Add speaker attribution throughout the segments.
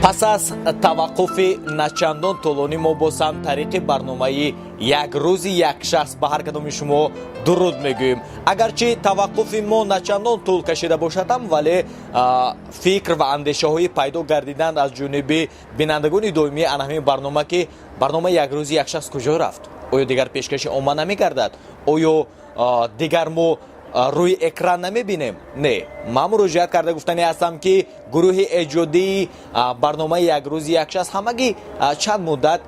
Speaker 1: Пас аз таваққуфи начандон тӯлонӣ мо боз ҳам тариқи барномаи «Як рӯзи як шахс» ба ҳар кадоми шумо дуруд мегӯем. Агарчи таваққуфи мо начандон тӯл кашида бошад ҳам, вале фикр ва андешаҳои пайдо гардиданд аз ҷониби бинандагони доимии ана ҳамин барнома, ки барномаи «Як рӯзи як шахс» куҷо рафт? Оё дигар пешкаши омма намегардад? Оё дигар мо рӯи экран намебинем? Не, ман муроҷиат карда гуфтанӣ ҳастам, ки гурӯҳи эҷодии барномаи «Як рӯзи як шахс» ҳамагӣ чанд муддат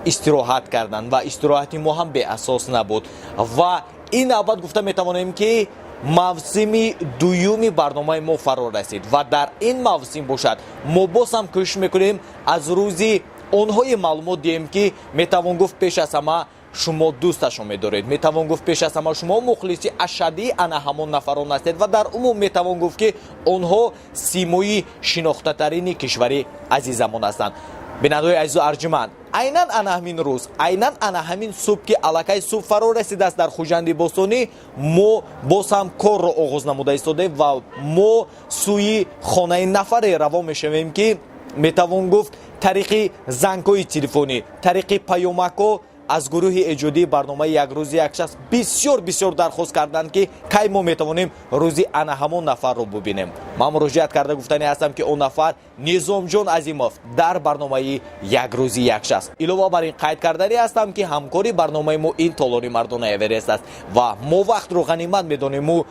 Speaker 1: истироҳат карданд ва истироҳати мо ҳам беасос набуд. Ва ин навбат гуфта метавонем, ки мавсими дуюми барномаи мо фаро расид ва дар ин мавсим бошад, мо боз ҳам кӯшиш мекунем, аз рӯзи онҳое маълумот диҳем, ки метавон гуфт, пеш аз ҳама шумо дӯсташон медоред, метавон гуфт, пеш аз ҳама шумо мухлиси ашаддии ана ҳамон нафарон ҳастед ва дар умум метавон гуфт, ки онҳо симои шинохтатарини кишвари азизамон ҳастанд. Бинандаҳои азизу арҷуманд, айнан ана ҳамин рӯз, айнан ана ҳамин субҳ, ки аллакай субҳ фаро расидааст дар Хуҷанди бостонӣ, мо боз ҳам корро оғоз намуда истодаем ва мо сӯи хонаи нафаре равон мешавем, ки метавон гуфт, тариқи зангҳои телефонӣ, тариқи паёмакҳо аз гурӯҳи эҷодии барномаи «Як рӯзи як шахс» бисёр бисёр дархост карданд, ки кай мо метавонем рӯзи ана ҳамон нафарро бубинем. Ман муроҷиат карда гуфтанӣ ҳастам, ки он нафар Низомҷон Азимов дар барномаи «Як рӯзи як шахс». Илова бар ин, қайд карданӣ ҳастам, ки ҳамкори барномаи мо ин толори мардона Эверест аст ва мо вақтро ғанимат медониму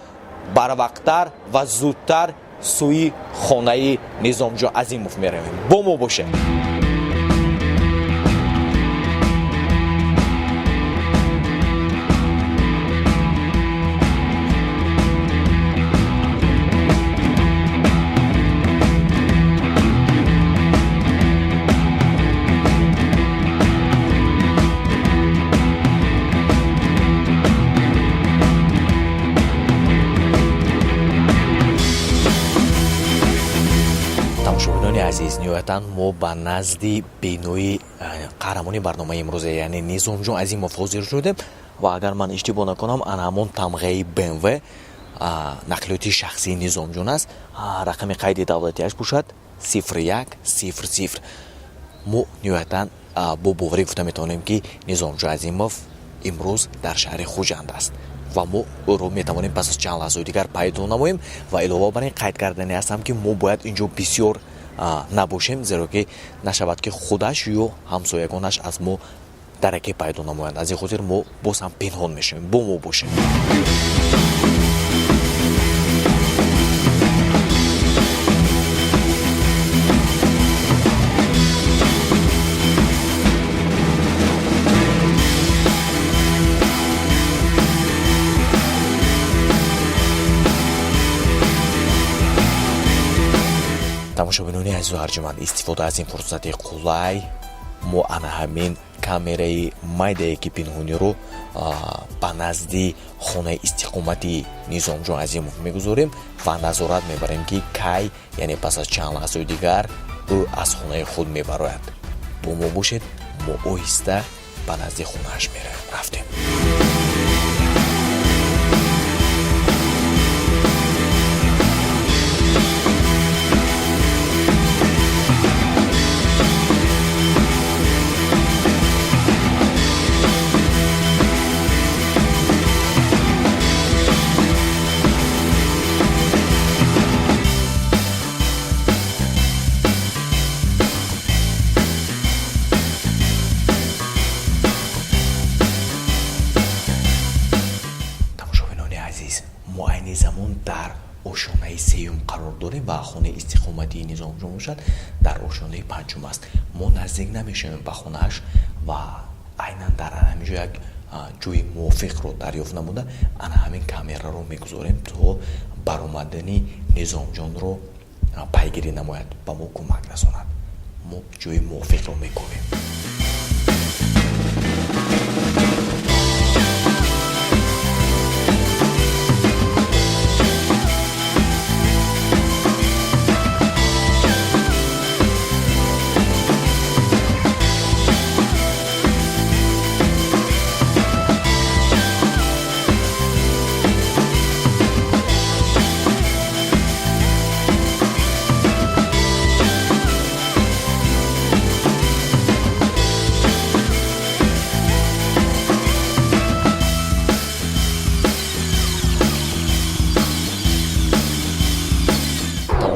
Speaker 1: барвақттар ва зудтар сӯи хонаи Низомҷон Азимов меравем. Бо мо бошед. Тамошобинони азиз, ниҳоятан мо ба назди бинои қаҳрамони барномаи имрӯза, яъне Низомҷон Азимов, ҳозир шудем ва агар ман иштибоҳ накунам, ана ҳамон тамғаи БМВ нақлиёти шахсии Низомҷон аст. Рақами қайди давлатиаш бошад 0100. Мо ниҳоятан бо боварӣ гуфта метавонем, ки Низомҷон Азимов имрӯз дар шаҳри Хуҷанд аст ва мо ӯро метавонем пас аз чанд лаҳзаи дигар пайдо намоем. Ва илова бар ин, қайд карданӣ ҳастам, ки мо бояд ин ҷо бисёр набошем, зеро ки нашавад, ки худаш ё ҳамсоягонаш аз мо дараке пайдо намоянд. Аз ин хотир мо боз ҳам пинҳон мешавем. Бо мо бошем. Тамошобинони азизу арҷуманд, истифода аз ин фурсати қулай, мо ана ҳамин камераи майдае, ки пинҳониро ба назди хонаи истиқомати Низомҷон Азимов мегузорем ва назорат мебарем, ки кай, яъне пас аз чанд лаҳзаи дигар, ӯ аз хонаи худ мебарояд. Бо мо бошед, мо оҳиста ба назди хонааш меравем. Рафтем. Тамошобинони азиз, мо айни замон дар ошёнаи сеюм қарор дорем ва хонаи истиқоматии Низомҷон бошад, дар ошёнаи панҷум аст. Мо наздик намешавем ба хонааш ва айнан дар ҳамин ҷо як ҷои мувофиқро дарёфт намуда, ана ҳамин камераро мегузорем, то баромадани Низомҷонро пайгирӣ намояд, ба мо кӯмак расонад. Мо ҷои мувофиқро мекобем.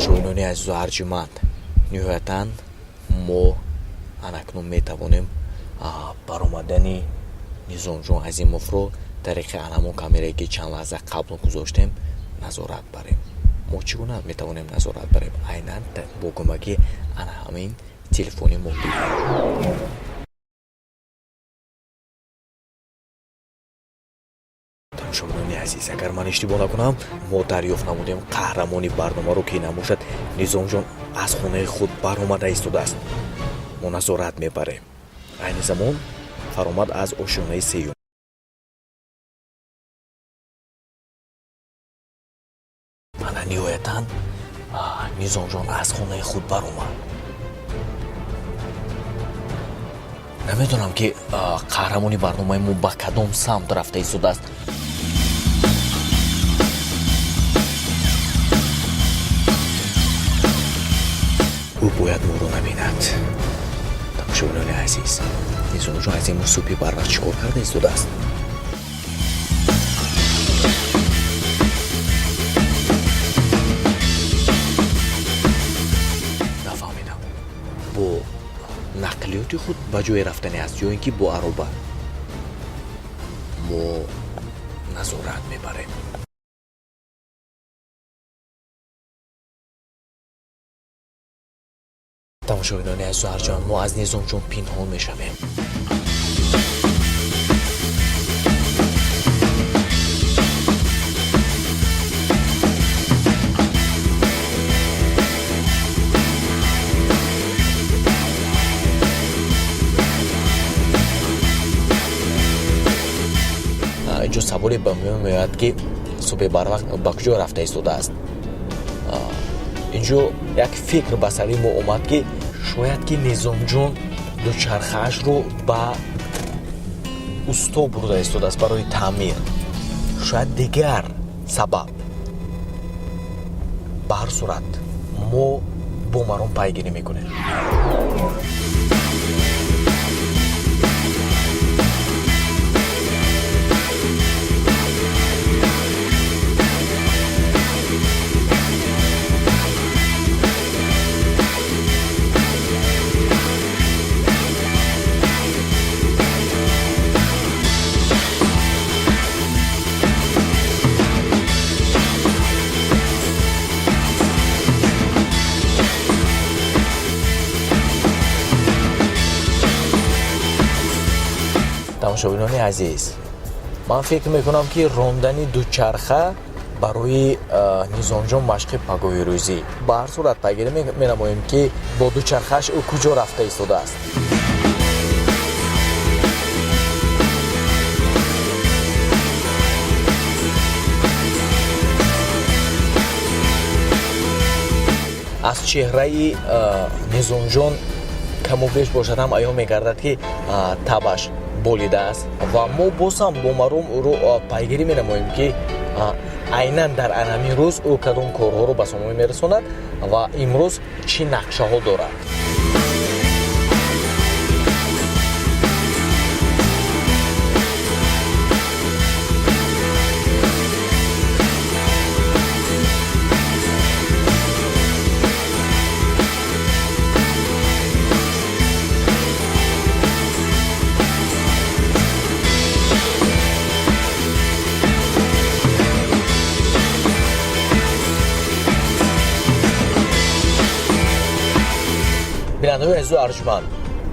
Speaker 1: Тамошобинони азизу арҷуманд, ниҳоятан мо анакнун метавонем баромадани Низомҷон Азимовро тариқи анамон камерае, ки чанд лаҳза қабл гузоштем, назорат барем. Мо чӣ гуна метавонем назорат барем? Айнан бо кӯмаки ана ҳамин телефони мобилӣ. Тамошобинони азиз, агар ман иштибоҳ накунам, мо дарёфт намудем қаҳрамони барномаро, ки набошад, Низомҷон аз хонаи худ баромада истодааст. Мо назорат мебарем. Айни замон фаромад аз ошёнаи сеюм. Ана, ниҳоятан Низомҷон аз хонаи худ баромад. Намедонам, ки қаҳрамони барномаи мо ба кадом самт рафта истодааст. Ӯ бояд моро набинад. Тамошобинони азиз, Низомҷон Азимов субҳи барвақт чӣ кор карда истодааст? Нафаҳмидам, бо нақлиёти худ ба ҷое рафтане аст ё ин ки бо ароба. Мо назорат мебарем. Тамошобинони азизу арҷуманд, мо аз Низомҷон пинҳон мешавем. Инҷо саволе ба миён меояд, ки субҳи барвақт ба куҷо рафта истодааст. Инҷо як фикр ба сари мо омад, ки шояд ки Низомҷон дучархаашро ба усто бурда истодааст барои таъмир, шояд дигар сабаб. Ба ҳар сурат, мо бо маром пайгирӣ мекунем. Тамошобинони азиз, ман фикр мекунам, ки рондани дучарха барои Низомҷон машқи пагоҳи рӯзӣ. Ба ҳар сурат, пайгирӣ менамоем, ки бо дучархааш ӯ куҷо рафта истодааст. Аз чеҳраи Низомҷон каму беш бошад ҳам аён мегардад, ки табаш болидааст, ва мо боз ҳам бо маром ӯро пайгирӣ менамоем, ки айнан дар анамин рӯз ӯ кадом корҳоро ба сомон мерасонад ва имрӯз чӣ нақшаҳо дорад. Бинандаҳои азизу арҷманд,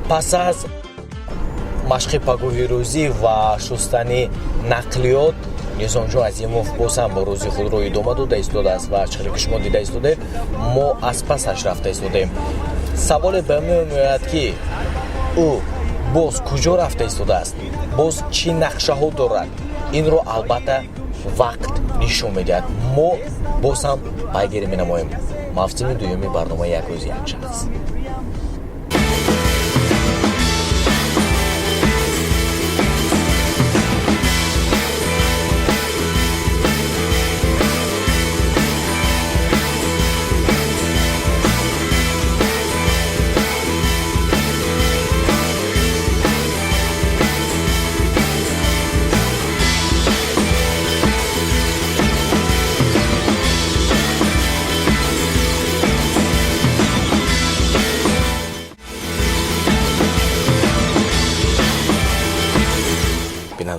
Speaker 1: пас аз машқи пагоҳи рӯзӣ ва шустани нақлиёт, Низомҷон Азимов боз ҳам рӯзи худро идома дода истодааст ва чиқаре ки шумо дида истодед, мо аз пасаш рафта истодем. Саволе ба миён меояд, ки ӯ боз куҷо рафта истодааст, боз чӣ нақшаҳо дорад. Инро албатта вақт нишон медиҳад. Мо боз ҳам пайгирӣ менамоем. Мавсими дуюми барномаи «Як рӯзи як шахс».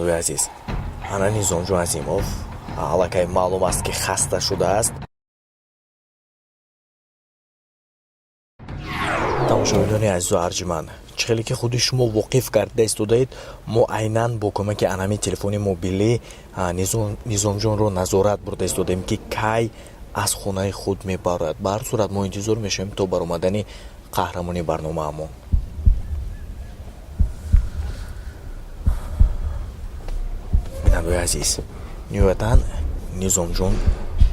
Speaker 1: Бинандои азиз, ана Низомҷон Азимов аллакай маълум аст, ки хаста шудааст. Тамошобинони азизу арҷманд, чӣ хеле ки худи шумо воқиф гардида истодаед, мо айнан бо кӯмаки анами телефони мобилӣ Низомҷонро назорат бурда истодаем, ки кай аз хонаи худ мебарояд. Ба ҳар сурат, мо интизор мешавем то баромадани қаҳрамони барномаамон. Бинандои азиз, ниҳоятан Низомҷон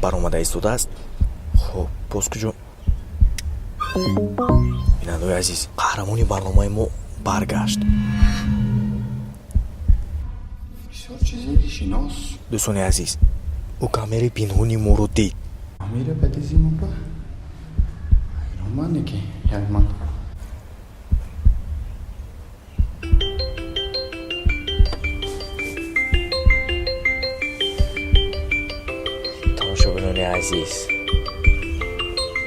Speaker 1: баромада истодааст. Хуб, боз куҷо? Бинандои азиз, қаҳрамони барномаи мо баргашт.
Speaker 2: Бисёр чизи шинос.
Speaker 1: Дӯстони азиз, ӯ камераи пинҳони моро дид.
Speaker 2: Амира бадизимоба ҳайронманде, ки як ман.
Speaker 1: Тамошобинони азиз,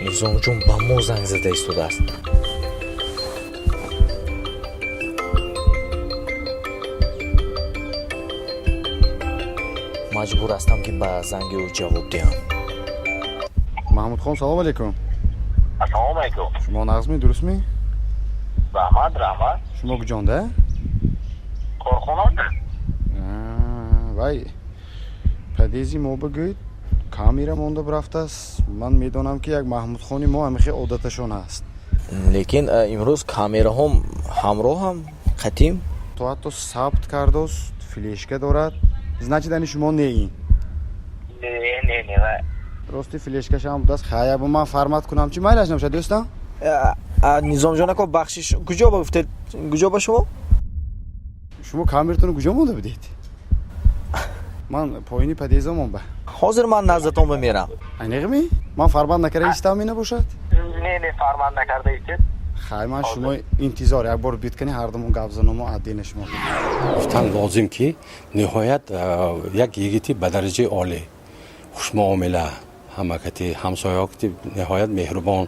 Speaker 1: Низомҷон ба мо занг зада истодааст. Маҷбур ҳастам, ки ба занги ӯ ҷавоб диҳам.
Speaker 2: Маҳмудхон, салом алейкум.
Speaker 3: Ассалому алайкум.
Speaker 2: Шумо нағзми, дурустми?
Speaker 3: Раҳмат, раҳмат.
Speaker 2: Шумо куҷонда?
Speaker 3: Корхона.
Speaker 2: Вай, подъезди мо бигӯед, камера монда рафтааст. Ман медонам, ки як Маҳмудхони мо ҳамихе одаташон ҳаст.
Speaker 1: Лекин имрӯз камераҳом ҳамроҳам қатим.
Speaker 2: То ҳатто сабт кардост, флешка дорад. Значит, ани шумо не ин?
Speaker 3: Не, не, не, вай.
Speaker 2: Рости, флешкашам будааст. Хая, бо ман формат кунам, чӣ майлаш набошад, дӯстам?
Speaker 1: Низомҷон ако, бахшиш, куҷо ба гуфтед, куҷо ба шумо?
Speaker 2: Шумо камератонро куҷо монда будед? Ман поини подъездамон ба.
Speaker 1: Ҳозир ман наздатон бимерам.
Speaker 2: Аниқми? Ман формат накарда истам, набошад?
Speaker 3: Не, не, формат накарда истед.
Speaker 2: Хай, ман шумо интизор, як бор биткани ҳардумон гап заномо аддина шумо.
Speaker 4: Гуфтан лозим, ки ниҳоят як йигити ба дараҷаи олӣ, хушмуомила, ҳамакати ҳамсояҳо ниҳоят меҳрубон,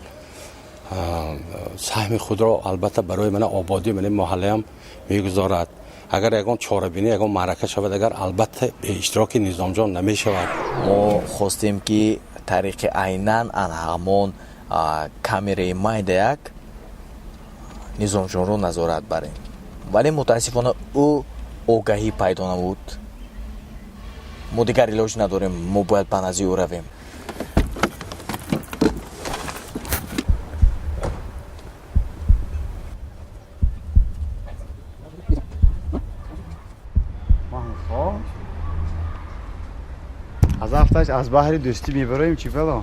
Speaker 4: саҳми худро албатта барои мана ободӣ мана маҳаллаам мегузорад. Агар ягон чорабинӣ, ягон маърака шавад, агар албатта беиштироки Низомҷон намешавад.
Speaker 1: Мо хостем, ки тариқи айнан ан ҳамон камераи майдаяк Низомҷонро назорат барем, вале мутаассифона ӯ огаҳӣ пайдо намуд. Мо дигар илоҷ надорем, мо бояд ба назди ӯ равем.
Speaker 2: Маҳмудхон, аз ҳафташ аз баҳри дӯстӣ мебароем, чӣ бало?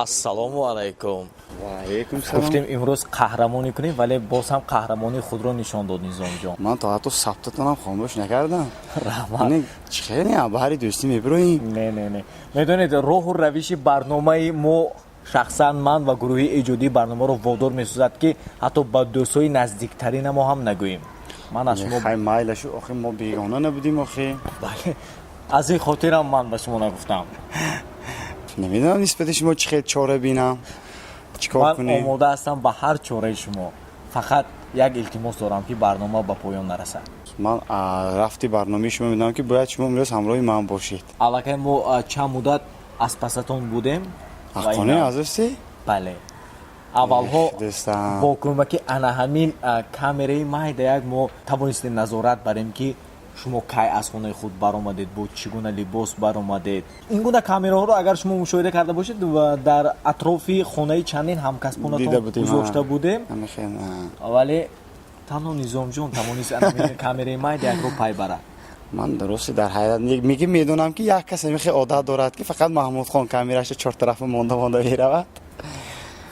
Speaker 1: Ассалому алайкум.
Speaker 2: Ваалайкум салом.
Speaker 1: Гуфтем, имрӯз қаҳрамонӣ кунем, вале боз ҳам қаҳрамонии худро нишон дод Низомҷон.
Speaker 2: Ман то ҳатто сабтатонам хомӯш накардам.
Speaker 1: Раҳмат.
Speaker 2: Чӣ хеле аз баҳри дӯстӣ мебароем.
Speaker 1: Не, не, не, медонед, роҳу равиши барномаи мо шахсан ман ва гурӯҳи эҷодии барномаро водор месозад, ки ҳатто ба дӯстҳои наздиктарина мо ҳам нагӯем. Ман аз шумо
Speaker 2: Хай, майлашу, охи мо бегона набудем, охи.
Speaker 1: Бале, аз ин хотирам ман ба шумо нагуфтам.
Speaker 2: Намедонам, нисбати шумо чӣ хел чора бинам, чӣ кор
Speaker 1: Ман
Speaker 2: кунем.
Speaker 1: омода ҳастам ба ҳар чораи шумо, фақат як илтимос дорам, ки барнома ба поён нарасад.
Speaker 2: Ман рафти барномаи шумо медонам, ки бояд шумо имрӯз ҳамроҳи ман бошед.
Speaker 1: Аллакай мо чанд муддат аз пасатон будем ва
Speaker 2: Ҳаққонӣ аз дӯстӣ?
Speaker 1: Бале, аввалҳо
Speaker 2: Дӯстам.
Speaker 1: бо кӯмаки ана ҳамин камераи майдаяк мо тавонистем назорат барем, ки шумо кай аз хонаи худ баромадед, бо чӣ гуна либос баромадед. Ин гуна камераҳоро агар шумо мушоҳида карда бошед, ва дар атрофи хонаи чандин
Speaker 2: Дида
Speaker 1: ҳамкасбонатон
Speaker 2: будем,
Speaker 1: гузошта будем.
Speaker 2: Ҳамихел, а.
Speaker 1: Вале танҳо Низомҷон тавонист ана ҳамин камераи майдаякро пай барад.
Speaker 2: Ман дурусти дар ҳайрат меги, медонам, ки як кас ҳамихел одат дорад, ки фақат Маҳмудхон камераша чортарафа монда монда меравад.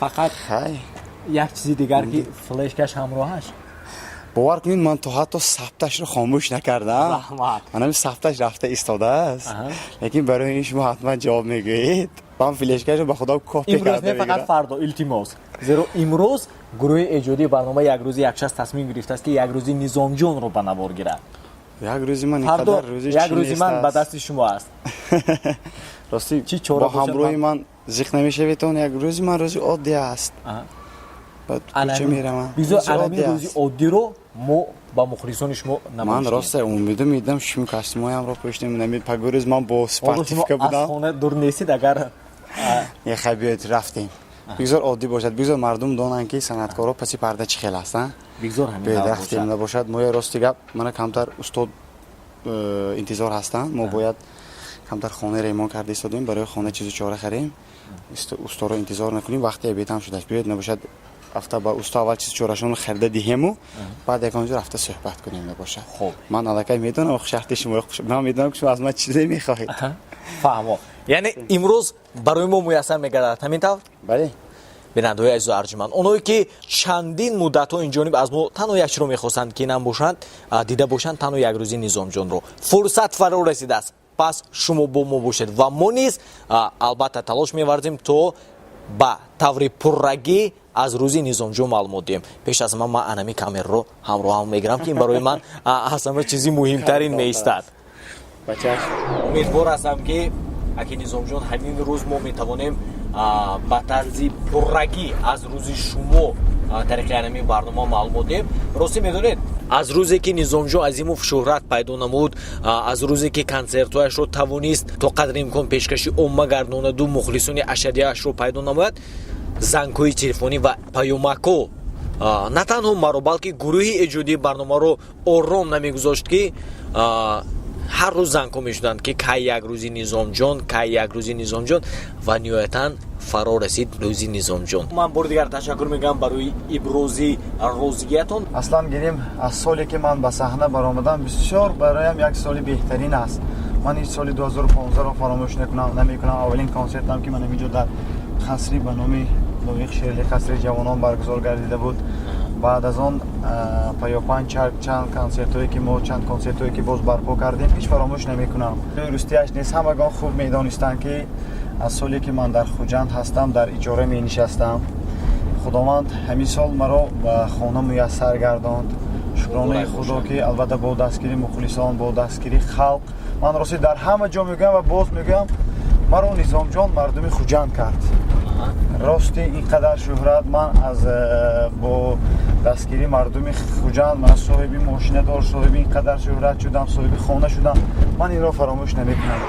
Speaker 1: Фақат
Speaker 2: Хай.
Speaker 1: як чизи дигар, ки флешкаш ҳамроҳаш.
Speaker 2: Бовар кунед, ман то ҳатто сабташро хомӯш накардам.
Speaker 1: Раҳмат.
Speaker 2: Манами сабташ рафта истодааст. Лекин барои ин шумо ҳатман ҷавоб мегӯед. Ман флешкашро ба худо копия
Speaker 1: Имрӯз
Speaker 2: карда
Speaker 1: не, фақат
Speaker 2: мегирам.
Speaker 1: фардо, илтимос, зеро имрӯз гурӯҳи эҷодии барномаи «Як рӯзи як шахс» тасмим гирифтааст, ки як рӯзи Низомҷонро ба навор гирад.
Speaker 2: Як рӯзи ман
Speaker 1: Фардо
Speaker 2: инқадар рӯзи
Speaker 1: як
Speaker 2: чӣ
Speaker 1: рӯзи ман ба
Speaker 2: нестааст.
Speaker 1: дасти шумо аст.
Speaker 2: Рости,
Speaker 1: Чӣ чора
Speaker 2: бо
Speaker 1: бошад,
Speaker 2: ҳамроҳи ман зиқ намешаведон. Як рӯзи ман рӯзи оддӣ аст. Баъд кӯча меравам.
Speaker 1: Бизо
Speaker 2: Рӯзи
Speaker 1: анами
Speaker 2: оддӣ
Speaker 1: рӯзи
Speaker 2: аст.
Speaker 1: оддиро Мо ба мухлисони шумо
Speaker 2: ман роста умедо медам, шумо костюмоямро пӯшидем. Нами пагорӯз ман бо спортивка будам.
Speaker 1: Аз хона дур нестид агар.
Speaker 2: Не, хай, биёед, рафтем. Бигзор оддӣ бошад, бигзор мардум донанд, ки санъаткорҳо паси парда чӣ хел ҳастанд.
Speaker 1: Бигзор ҳамин.
Speaker 2: Рафтем, набошад. Мо, рости гап, мана камтар устод интизор ҳастанд. Мо бояд камтар хона ремонт карда истодем, барои хона чизу чора харем. Усторо интизор накунем, вақти обедам шудааст. Биёед, набошад, рафта ба усто аввал чиз чорашонро харида диҳему, баъд ягон ҷо рафта суҳбат кунем, набошад. Ман аллакай медонам шарти шумо, ман медонам, ки шумо аз ман чизе мехоҳед.
Speaker 1: Фаҳмо, яъне имрӯз барои мо муяссар мегардад, ҳамин тавр?
Speaker 2: Бале.
Speaker 1: Бинандаҳои азизу арҷуманд, оное ки чандин муддатҳо инҷониб аз мо танҳо як чиро мехостанд, ки нам бошанд, дида бошанд танҳо як рӯзи Низомҷонро, фурсат фаро расидааст. Пас шумо бо мо бошед ва мо низ албатта талош меварзем, то ба таври пуррагӣ аз рӯзи Низомҷон маълумот диҳем. Пеш аз ҳама ман анами камераро ҳамроҳам мегирам, ки ин барои ман аз ҳама чизи муҳимтарин меистад. Умедвор ҳастам, ки аки Низомҷон, ҳамин рӯз мо метавонем ба тарзи пуррагӣ аз рӯзи шумо тариқи анами барнома маълумот диҳем. Ростӣ, медонед, аз рӯзе ки Низомҷон Азимов шӯҳрат пайдо намуд, аз рӯзе ки консертҳояшро тавонист то қадри имкон пешкаши омма гардонаду мухлисони ашадияшро пайдо намояд, зангҳои телефонӣ ва паёмакҳо на танҳо маро, балки гурӯҳи эҷодии барномаро ором намегузошт, ки ҳар рӯз зангҳо мешуданд, ки кай як рӯзи Низомҷон, кай як рӯзи Низомҷон. Ва ниҳоятан фаро расид рӯзи Низомҷон. Ман бори дигар ташаккур мегӯям барои ибрози розигиятон.
Speaker 2: Аслан гирем, аз соле ки ман ба саҳна баромадам, бисёр бароям як соли беҳтарин аст. Ман ҳеҷ соли 2015-ро фаромӯш намекунам. Аввалин консертам, ки ман ҳаминҷо дар қасри ба номи Лоиқ Шерли, қасри ҷавонон баргузор гардида буд. Баъд аз он паёпанҷ чанд консертҳое ки мо, чанд консертҳое ки боз барпо кардем, ҳеҷ фаромӯш намекунам. Рустияш нест, ҳамагон хуб медонистанд, ки аз соле ки ман дар Хуҷанд ҳастам, дар иҷора менишастам. Худованд ҳамин сол маро ба хона муяссар гардонд. Шукронаи Худо, ки албатта бо дастгирии мухлисон, бо дастгирии халқ. Ман рости дар ҳама ҷо мегӯям ва боз мегӯям, маро Низомҷон мардуми Хуҷанд кард. Рости, ин қадар шӯҳрат ман аз бо дастгирии мардуми Хуҷанд, ман соҳиби мошинадор, соҳиби ин қадар шӯҳрат шудам, соҳиби хона шудам. Ман инро фаромӯш намекунам.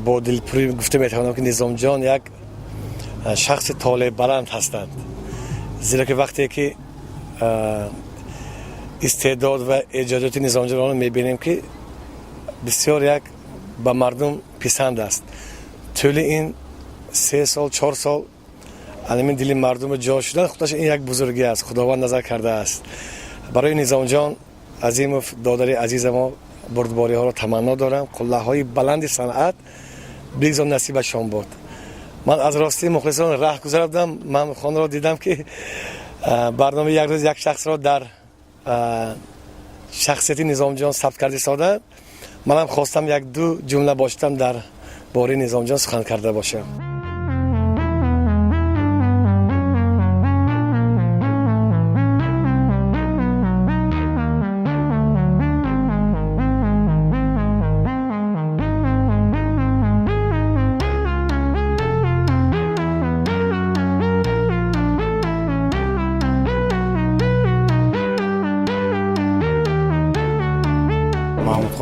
Speaker 5: Бо дилпурӣ гуфта метавонам, ки Низомҷон як шахси толеъбаланд ҳастанд, зеро ки вақте ки истеъдод ва эҷодиёти Низомҷонро мебинем, ки бисёр як ба мардум писанд аст. Тӯли ин 3 сол, 4 сол анамин дили мардумро ҷо шудан, худаш ин як бузургӣ аст, Худованд назар кардааст. Барои Низомҷон Азимов, додари азизамо, бурдбориҳоро таманно дорам. Қуллаҳои баланди санъат бигзор насибашон буд. Ман аз ростии мухлисон раҳ гузарадам, ман хонро дидам, ки барномаи як рӯз як шахсро дар шахсияти Низомҷон сабт карда истода. Манам хостам як ду ҷумла бошам, дар бораи Низомҷон сухан карда бошам.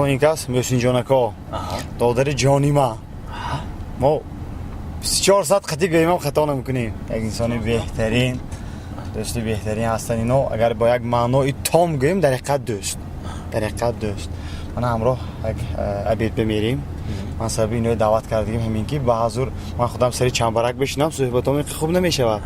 Speaker 2: Ин кас Мӯсинҷон ако, додари ҷони ма. Мо 24 соат қатӣ гӯемам, хато намекунем. Як инсони беҳтарин, дӯсти беҳтарин ҳастанд ино. Агар бо як маънои том гӯем, дар ҳақиқат дӯст, дар ҳақиқат дӯст. Мана ҳамроҳ як обед бимерем. Ман сабаби инои даъват кардагим ҳамин, ки ба ҳазур ман худам сари чамбарак бишинам, суҳбатом хуб намешавад,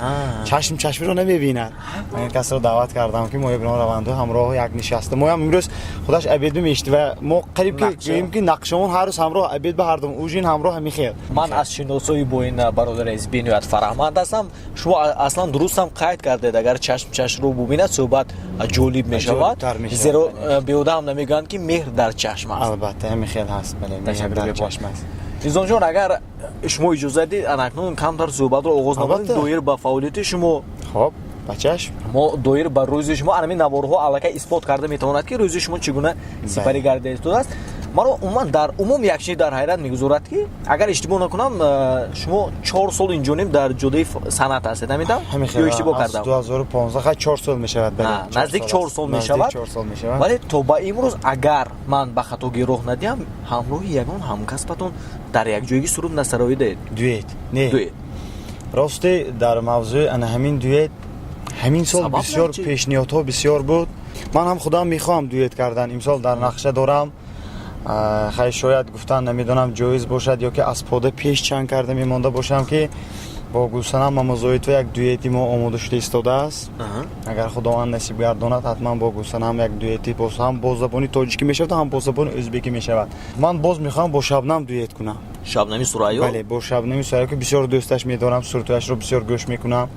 Speaker 2: чашм чашмиро намебинад. Ман ин касро даъват кардам, ки мо иброн раванду ҳамроҳ як нишаста. Моям имрӯз худаш обед бимешти ва мо қариб ки гӯем, ки нақшамон ҳар рӯз ҳамроҳ обед ба ҳардум, ужин ҳамроҳ, ҳамин хел.
Speaker 1: Ман аз шиносоӣ бо ин бародари азиз бениҳоят фараҳманд ҳастам. Шумо аслан дурустам қайд кардед: агар чашм чашмро бубинад, суҳбат ҷолиб мешавад, зеро беҳуда ҳам намегӯянд, ки меҳр дар чашм аст.
Speaker 2: Албатта, ҳамин хел ҳаст, бале, меҳр дар чашм аст.
Speaker 1: Низомҷон, агар шумо иҷозат дид, анакнун камтар суҳбатро оғоз намоем доир ба фаъолияти шумо.
Speaker 2: Хоб, ба чашм.
Speaker 1: Мо доир ба рӯзи шумо, анами наворҳо аллакай исбот карда метавонад, ки рӯзи шумо чӣ гуна сипарӣ гардида истодааст. Маро умуман дар умум як чиз дар ҳайрат мегузорад, ки агар иштибоҳ накунам, шумо 4 сол инҷониб дар ҷодаи санъат ҳастед, ҳамин тавр ё иштибоҳ кардам?
Speaker 2: 2015, хай, 4 сол мешавад.
Speaker 1: Наздик 4 сол мешавад, вале то ба имрӯз, агар ман ба хатогӣ роҳ надиҳам, ҳамроҳи ягон ҳамкасбатон дар якҷоягӣ суруд насароидаед.
Speaker 2: Дуэт не. Рости, дар мавзӯи ана ҳамин дуэт ҳамин сол бисёр пешниҳодҳо бисёр буд. Ман ҳам худам мехоҳам дуэт кардан, имсол дар нақша дорам. Хай, шояд гуфтан, намедонам, ҷоиз бошад ё ки аз пода пеш чанг карда мемонда бошам, ки бо Гулсанам Мамазоитова як дуэти мо омода шуда истодааст. Агар Худованд насиб гардонад, ҳатман бо Гулсанам як дуэти боз ҳам бо забони тоҷикӣ мешавад, ҳам бо забони ӯзбекӣ мешавад. Ман боз мехоҳам бо Шабнам дуэт кунам.
Speaker 1: Шабнами Сурайё?
Speaker 2: Бале, бо Шабнами Сурайё, ки бисёр дӯсташ медорам, сурудҳояшро бисёр гӯш мекунам.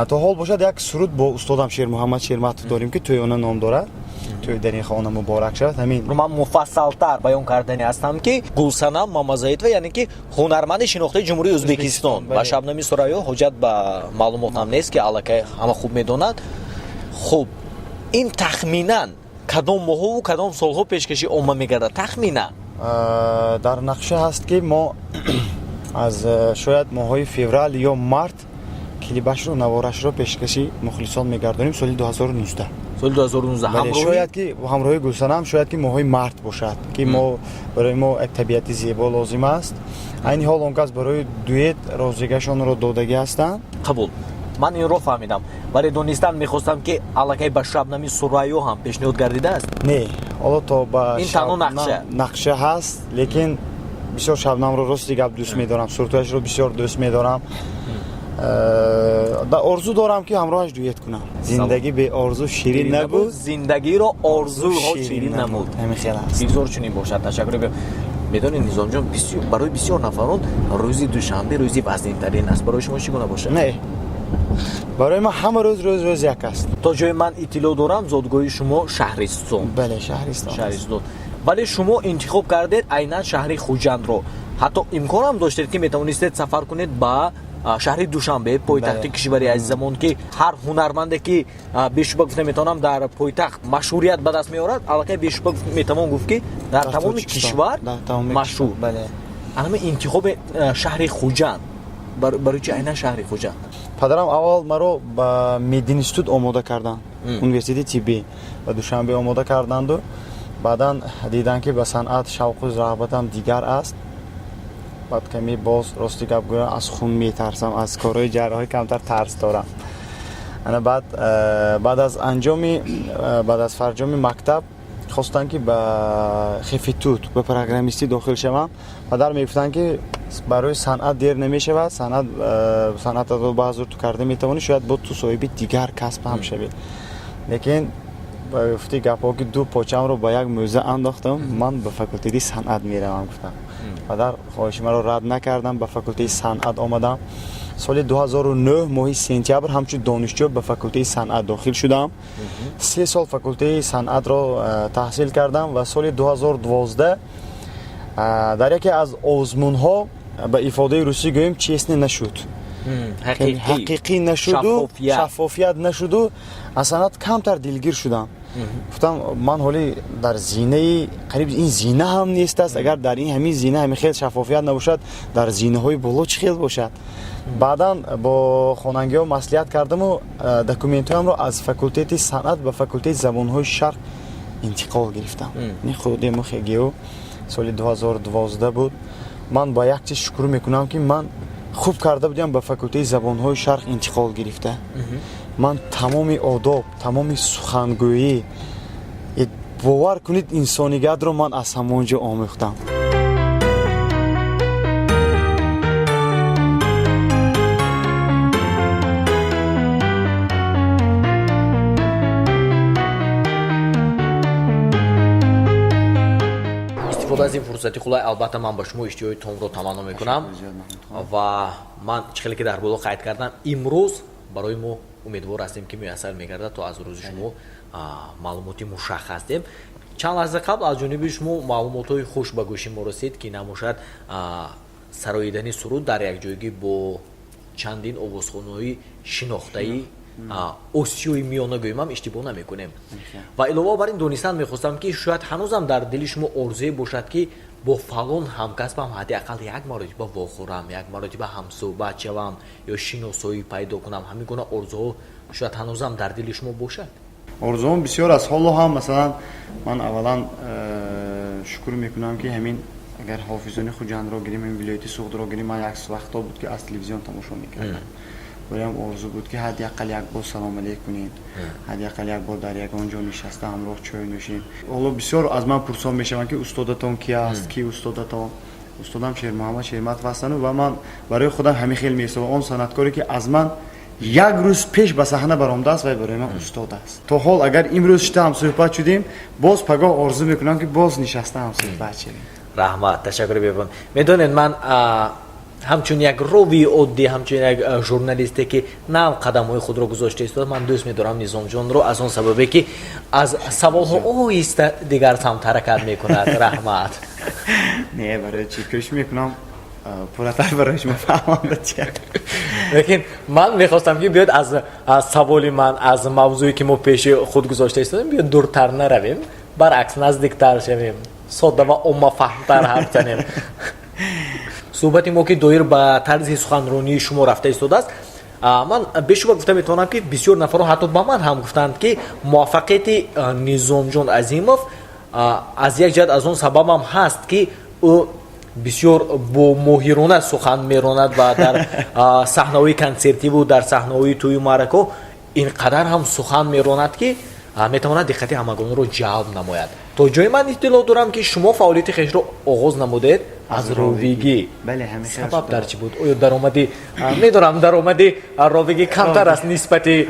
Speaker 2: То ҳол бошад, як суруд бо устодам Шермуҳаммад Шерматов дорем, ки «Тӯёна» ном дорад. Тӯй дар ин хона муборак шавад, ҳамин.
Speaker 1: Ман муфассалтар баён кардани ҳастам, ки Гулсанам Мамазаитова, яъне ки ҳунарманди шинохтаи Ҷумҳурии Ӯзбекистон, ба Шабнами Сурайё ҳоҷат ба маълумот ҳам нест, ки аллакай ҳама хуб медонад. Хуб, ин тахминан кадом моҳову кадом солҳо пешкаши омма мегардад, тахминан?
Speaker 2: Дар нақша ҳаст, ки мо аз шояд моҳҳои феврал ё март клипашро, наворашро пешкаши мухлисон мегардонем, соли 2019.
Speaker 1: Соли 2019?
Speaker 2: Шояд ки ҳамроҳи Гулсанам, шояд ки моҳои март бошад, ки мо барои мо як табиати зебо лозим аст. Айни ҳол он кас барои дуэт розигашонро додагӣ ҳастанд.
Speaker 1: Қабул, ман инро фаҳмидам, вале донистан мехостам, ки аллакай ба Шабнами Сурайё ҳам пешниҳод гардидааст?
Speaker 2: Не, ҳоло то ба
Speaker 1: Ин танҳо нақша?
Speaker 2: Нақша ҳаст, лекин бисёр Шабнамро, рости гап, дӯст медорам, сурудҳояшро бисёр дӯст медорам. Орзу дорам, ки ҳамроҳаш дуэт кунам. Зиндагӣ беорзу ширин набуд.
Speaker 1: Зиндагиро орзуҳо ширин намуд.
Speaker 2: Ҳамин хел аст.
Speaker 1: Бигзор чунин бошад. Ташаккур. Медонед, Низомҷон, барои бисёр нафарон рӯзи душанбе рӯзи вазнинтарин аст. Барои шумо чӣ гуна бошад?
Speaker 2: Не, барои ман ҳама рӯз рӯз як аст.
Speaker 1: То ҷое ман иттилоъ дорам, зодгоҳи шумо Шаҳристон.
Speaker 2: Бале, Шаҳристон.
Speaker 1: Шаҳристон, вале шумо интихоб кардед айнан шаҳри Хуҷандро. Ҳатто имконам доштед, ки метавонистед сафар кунед ба шаҳри Душанбе, пойтахти кишвари азизамон, ки ҳар ҳунарманде ки, бешубҳа гуфта метавонам, дар пойтахт машҳурият ба даст меорад, аллакай бешубҳа метавон гуфт, ки дар тамоми кишвар машҳур. Анами интихоби шаҳри Хуҷанд, барои чи айнан шаҳри Хуҷанд?
Speaker 2: Падарам аввал маро ба мединститут омода карданд, университети тиббӣ ба Душанбе омода карданду баъдан диданд, ки ба санъат шавқу рағбатам дигар аст. Баъд каме боз, рости гап гӯям, аз хун метарсам, аз корҳои ҷарроҳӣ камтар тарс дорам. Ана баъд баъд аз анҷоми баъд аз фарҷоми мактаб хостанд, ки ба ХФТУД, ба программистӣ дохил шавам. Падар мегуфтанд, ки барои санъат дер намешавад, санъатро баъзур ту карда метавонӣ, шояд бо ту соҳиби дигар касб ҳам шавӣ. Лекин ба гуфти гапҳо, ки ду почамро ба як мӯза андохтам, ман ба факултети санъат меравам, гуфтам. Падар хоҳиши маро рад накардам, ба факултети санъат омадам. Соли 2009 моҳи сентябр ҳамчун донишҷӯ ба факултети санъат дохил шудам. 3 сол факултети санъатро таҳсил кардам ва соли 2012 дар яке аз озмунҳо, ба ифодаи русӣ гӯем, честно нашуд, ҳақиқӣ нашуду шаффофият нашуду аз санъат камтар дилгир шудам. Гуфтам, ман ҳоли дар зинаи, қариб ин зина ҳам нест аст, агар дар ин ҳамин зина ҳамин хел шаффофият набошад, дар зинаҳои боло чӣ хел бошад? Баъдан бо хонангиҳо маслиҳат кардаму документҳоямро аз факултети санъат ба факултети забонҳои шарқ. Интиқол гирифтам. Худи МХГУ соли 2012 буд. Ман ба як чиз шукр мекунам, ки ман хуб карда будам ба факултаи забонҳои шарқ интиқол гирифта. Ман тамоми одоб, тамоми сухангӯӣ, бовар кунед, инсониятро ман аз ҳамон ҷо омӯхтам.
Speaker 1: Истифода аз ин фурсати хулай, албатта, ман ба шумо иштиҳои томро таманно мекунам ва ман чӣ хеле ки дар боло қайд кардам, имрӯз барои мо умедвор ҳастем, ки муяссар мегардад, то аз рӯзи шумо маълумоти мушаххас диҳем. Чанд лаҳза қабл аз ҷониби шумо маълумотҳои хуш ба гӯши мо расид, ки намошад сароидани суруд дар якҷоягӣ бо чандин овозхонаҳои шинохтаи Осиёи Миёна гӯем ҳам иштибоҳ намекунем. Ва илова бар ин донистан мехостам, ки шояд ҳанӯзам дар дили шумо орзуе бошад, ки бо фалон ҳамкасбам ҳадди ақал як маротиба вохӯрам, як маротиба ҳамсӯҳбат шавам ё шиносоӣ пайдо кунам. Ҳамин гуна орзуҳо шояд ҳанӯзам дар дили шумо бошад.
Speaker 2: Орзуҳом бисёр аст. Ҳоло ҳам, масалан, ман аввалан шукр мекунам, ки ҳамин агар ҳофизони Хуҷандро гирем, ҳамин вилояти Суғдро гирем, ман як вақто буд, ки аз телевизион тамошо мекардам. Бароям орзу буд, ки ҳадди ақал як бор салом алейк кунем, ҳадди ақал як бор дар ягон ҷо нишаста ҳамроҳ чой нӯшем. Ҳоло бисёр аз ман пурсон мешаванд, ки устодатон ки аст, ки устодатон. Устодам Шермуҳаммад Шерматов ҳастану ва ман барои худам ҳамин хел меҳисобам: он санъаткоре, ки аз ман як рӯз пеш ба саҳна баромадааст, вай барои ман устод аст. То ҳол агар имрӯз шита ҳамсӯҳбат шудем, боз пагоҳ орзу мекунам, ки боз нишаста ҳамсӯҳбат шавем.
Speaker 1: Раҳмат, ташаккури бепоён. Медонед, ман ҳамчун як ровии оддӣ, ҳамчун як журналисте, ки нав қадамҳои худро гузошта истода, ман дӯст медорам Низомҷонро аз он сабабе, ки аз саволҳо оҳиста дигар самт ҳаракат мекунад. Раҳмат.
Speaker 2: Не, барои чӣ, кӯшиш мекунам пурратар барои шумо фаҳмонда.
Speaker 1: Лекин ман мехостам, ки биёд аз саволи ман, аз мавзӯе, ки мо пеши худ гузошта истодем, биёд дуртар наравем, баръакс, наздиктар шавем, содда ва оммафаҳмтар ҳарф занем. Суҳбати мо, ки доир ба тарзи суханронии шумо рафта истодааст, ман бешуба гуфта метавонам, ки бисёр нафарҳо ҳатто ба ман ҳам гуфтанд, ки муваффақияти Низомҷон Азимов аз як ҷиҳат аз он сабабам ҳаст, ки ӯ бисёр бо моҳирона сухан меронад ва дар саҳнаҳои консертиву дар саҳнаҳои тӯю маъракаҳо ин қадар ҳам сухан меронад, ки метавонад диққати ҳамагонро ҷалб намояд. То ҷое ман иттилоъ дорам, ки шумо фаъолияти хешро оғоз намудед аз ровигӣ. Сабаб дар чӣ буд? Оё даромади, медонам, даромади ровигӣ камтар аст нисбати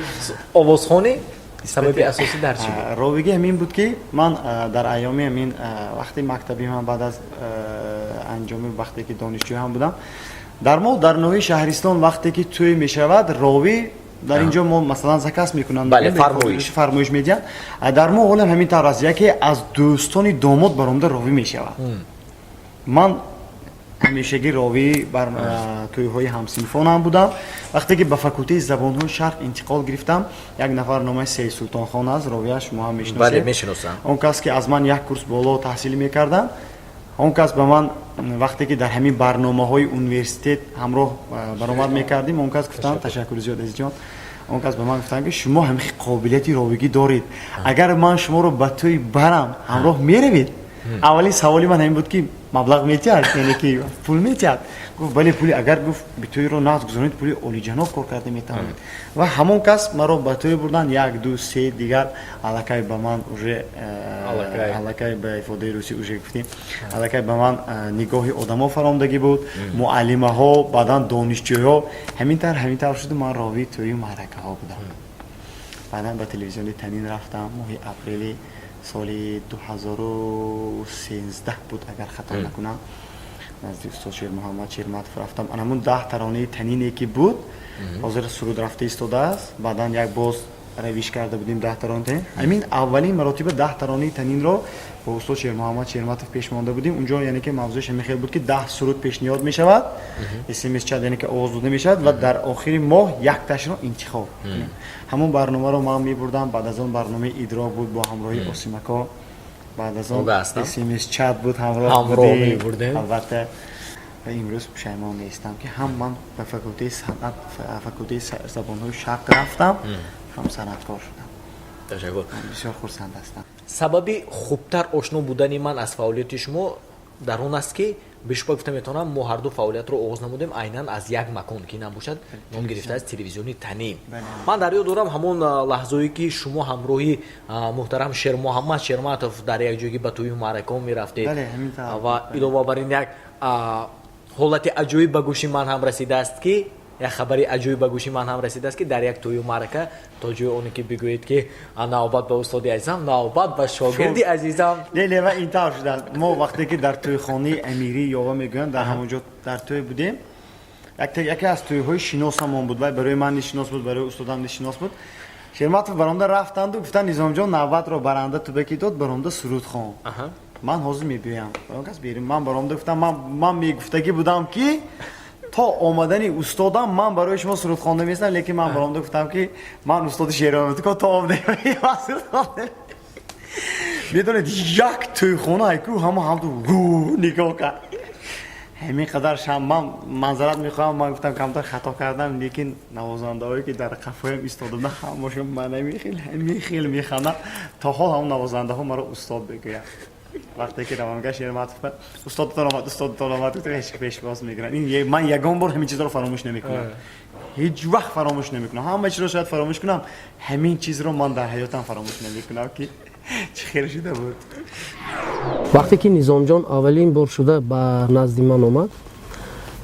Speaker 1: овозхонӣ, сабаби асосӣ дар чӣ буд?
Speaker 2: Ровигӣ ҳамин буд, ки ман дар айёми ҳамин вақти мактабӣ, ман баъд аз анҷоми вақте ки донишҷӯ ҳам будам, дар мо дар ноҳияи Шаҳристон вақте ки тӯй мешавад, ровӣ дар ин ҷо мо, масалан, заказ мекунанд, фармоиш медиҳанд. Дар мо ҳолам ҳамин тавр аст: яке аз дӯстони домод баромада ровӣ мешавад. Ман ҳамешагӣ ровӣ бар тӯйҳои ҳамсинфонам будам. Вақте ки ба факултаи забонҳои шарқ интиқол гирифтам, як нафар номаш Сейсултонхон аст, ровияш, шумо ҳам
Speaker 1: мешиносед,
Speaker 2: он кас, ки аз ман як курс боло таҳсил мекарданд, он кас ба ман вақте ки дар ҳамин барномаҳои университет ҳамроҳ баромад мекардем, он кас гуфтанд: ташаккури зиёд, азизҷон, он кас ба ман гуфтанд, ки шумо ҳамин қобилияти ровигӣ доред, агар ман шуморо ба тӯй барам, ҳамроҳ меравед? Аввалин саволи ман ҳамин буд, ки маблағ метиҳад, яъне ки пул метиҳад? Гуфт: бале, пули агар, гуфт, тӯйро нағз гузаронед, пули олиҷаноб кор карда метавонед. Ва ҳамон кас маро ба тӯй бурданд, як, ду, се, дигар аллакай ба ман уже аллакай, ба ифодаи русӣ уже гуфтем, аллакай ба ман нигоҳи одамо фаромдагӣ буд, муаллимаҳо, баъдан донишҷӯҳо. Ҳамин тавр, ҳамин тавр шуду ман ровии тӯю маъракаҳо будам. Баъдан ба телевизиони Танин рафтам, моҳи апрели соли 2013 буд, агар хато накунам, назди устод Шермуҳаммад Шерматов рафтам. Анамун 10 таронаи Танине, ки буд, ҳозир суруд рафта истодааст. Баъдан як боз равиш карда будем 10 таронаи Танин. Ҳамин аввалин маротиба 10 таронаи Танинро бо устод Шермуҳаммад Шерматов пеш монда будем. Унҷо, яъне ки, мавзӯаш ҳамин хел буд, ки 10 суруд пешниҳод мешавад, смс чат, яъне ки овоз дода мешавад ва дар охири моҳ якташро интихоб кунем. Ҳамон барномаро ман мебурдам. Баъд аз он барномаи Идрок буд бо ҳамроҳии Осимако, баъд аз он смс чат буд, ҳамроҳ
Speaker 1: будем.
Speaker 2: Албатта, ва имрӯз пушаймон нестам, ки ҳам ман ба факултаи санъат, факултаи забонҳои шарқ рафтам, ҳам санъаткор шудам.
Speaker 1: Ташаккур.
Speaker 2: Бисёр хурсанд ҳастам.
Speaker 1: Сабаби хубтар ошно будани ман аз фаъолияти шумо дар он аст, ки бешубҳа гуфта метавонам, мо ҳарду фаъолиятро оғоз намудем айнан аз як макон, ки набошад ном гирифта аз телевизиони Танин. Ман дар ёд дорам ҳамон лаҳзое, ки шумо ҳамроҳи муҳтарам Шермуҳаммад Шерматов дар як ҷойги ба тӯю маъракаҳо мерафтед. Ва илова бар ин, як ҳолати аҷоиб ба гӯши ман ҳам расидааст, ки як хабари аҷоиб ба гӯши ман ҳам расидааст, ки дар як тӯю маърака то ҷои оне ки бигӯед, ки навбат ба устоди азизам, навбат ба шогирди азизам.
Speaker 2: Не, не, ва ин тавр шудааст. Мо вақте ки дар тӯйхонаи Амирии Ёва мегӯянд, дар ҳамон ҷо дар тӯй будем. Яке аз тӯйҳои шиносамон буд, вай барои ман нишинос буд, барои устодам нишинос буд. Шерматов баромада рафтанду гуфтанд: «Низомҷон, навбатро баранда ту ба ки дод, баромада суруд хон, ман ҳозир мебиёям». Кас берим, ман баромада гуфтам, ман мегуфтагӣ будам, ки то омадани устодам ман барои шумо суруд хонда местам, лекин ман баромада гуфтам, ки ман устоди Шерматов то омада. Медонед, як тӯйхона айку ҳама ҳамту нигоҳ кард, ҳамин қадар шам. Ман манзарат мехоҳам, ман гуфтам, камтар хато кардам, лекин навозандаҳое, ки дар қафоям истода буданд, ҳамашон ман ҳамин хел механданд. То ҳол ҳамон навозандаҳо маро устод бигӯянд. Вақте ки равонга, Шерматов: «Устодтон омад, устодтон омад», пешвоз мекунанд. Ин ман ягон бор ҳамин чизро фаромӯш намекунам, ҳеҷ вақт фаромӯш намекунам. Ҳама чизро шояд фаромӯш кунам, ҳамин чизро ман дар ҳаётам фаромӯш намекунам, ки чӣ хел шуда буд.
Speaker 6: Вақте ки Низомҷон аввалин бор шуда ба назди ман омад,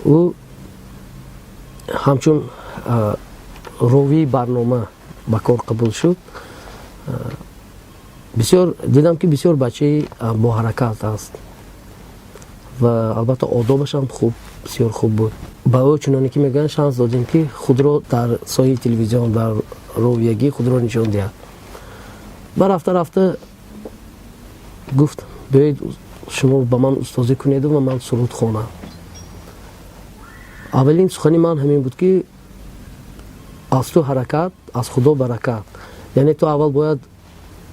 Speaker 6: ӯ ҳамчун ровии барнома ба кор қабул шуд. Бисёр дидам, ки бисёр бачаи боҳаракат аст ва албатта одобашам хуб, бисёр хуб буд. Ба ӯ, чуноне ки мегӯянд, шанс додем, ки худро дар соҳаи телевизион, дар ровиягӣ худро нишон диҳад. Ба рафта рафта гуфт: «Биёед, шумо ба ман устозӣ кунеду ва ман суруд хонам». Аввалин сухани ман ҳамин буд, ки аз ту ҳаракат, аз Худо баракат. Яъне ту аввал бояд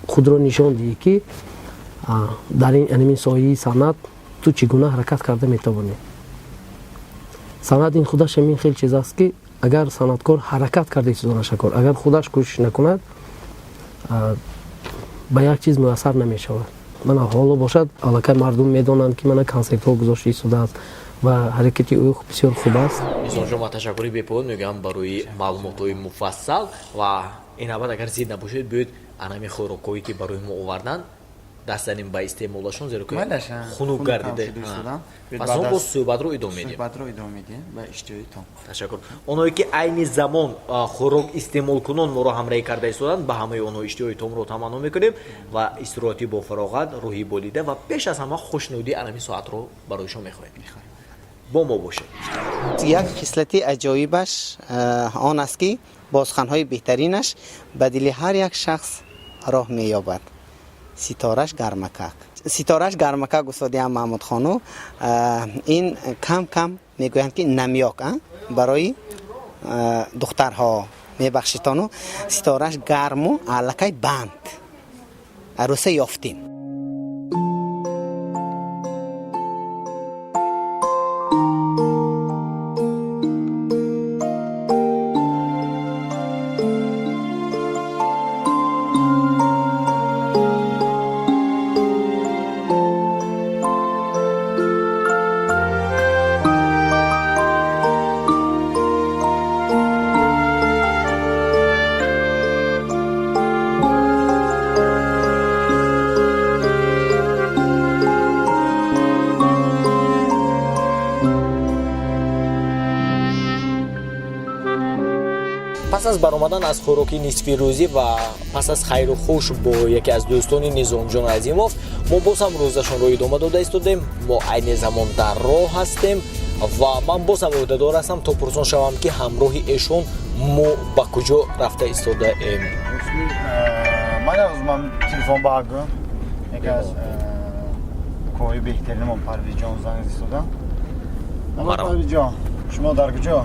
Speaker 6: худро нишон диҳӣ, ки дар ин соҳаи санъат ту чӣ гуна ҳаракат карда метавонӣ. Санъат ин худаш ҳамин хел чиз аст, ки агар санъаткор ҳаракат карда истодонашакор, агар худаш кӯшиш накунад, ба як чиз муяссар намешавад. Мана ҳоло бошад, аллакай мардум медонанд, ки мана консертҳо гузошта истодааст ва ҳаракати ӯ бисёр хуб аст.
Speaker 1: Низомҷон, ман ташаккури бепоён мегӯям барои маълумотҳои муфассал. Ва ин навбат, агар зид набошед, биёед анами хӯрокҳое, ки барои мо оварданд, даст занем ба истеъмолашон, зеро ки хунук гардида. Пас он боз суҳбатро идома медиҳем.
Speaker 2: Суҳбатро идома медиҳем ба иштиҳои том.
Speaker 1: Ташаккур. Оное, ки айни замон хӯрок истеъмолкунон моро ҳамраҳӣ карда истоданд, ба ҳамаи онҳо иштиҳои томро таманно мекунем ва истироҳати бофароғат, рӯҳи болида ва пеш аз ҳама хушнудии анами соатро барои шумо мехоҳем. Бо мо бошед.
Speaker 7: Як хислати аҷоибаш он аст, ки бо суханҳои беҳтаринаш ба дили ҳар як шахс роҳ меёбад. Ситораш гармакак, ситораш гармакак. Устодиам Маҳмудхону ин кам кам мегӯянд, ки намёк барои духтарҳо, мебахшитону, ситораш гарму аллакай банд арӯса ёфтем.
Speaker 1: Пас аз баромадан аз хӯроки нисфирӯзӣ ва пас аз хайру хуш бо яке аз дӯстони Низомҷон Азимов, мо боз ҳам рӯзашонро идома дода истодем. Мо айни замон дар роҳ ҳастем ва ман боз ҳам ӯҳдадор ҳастам, то пурсон шавам, ки ҳамроҳи эшон мо ба куҷо рафта истодаем.
Speaker 2: Ман ман телефон багӯм, яке аз укоҳои беҳтаринамон Парвизҷон занг истодам. Парвизҷон, шумо дар куҷо?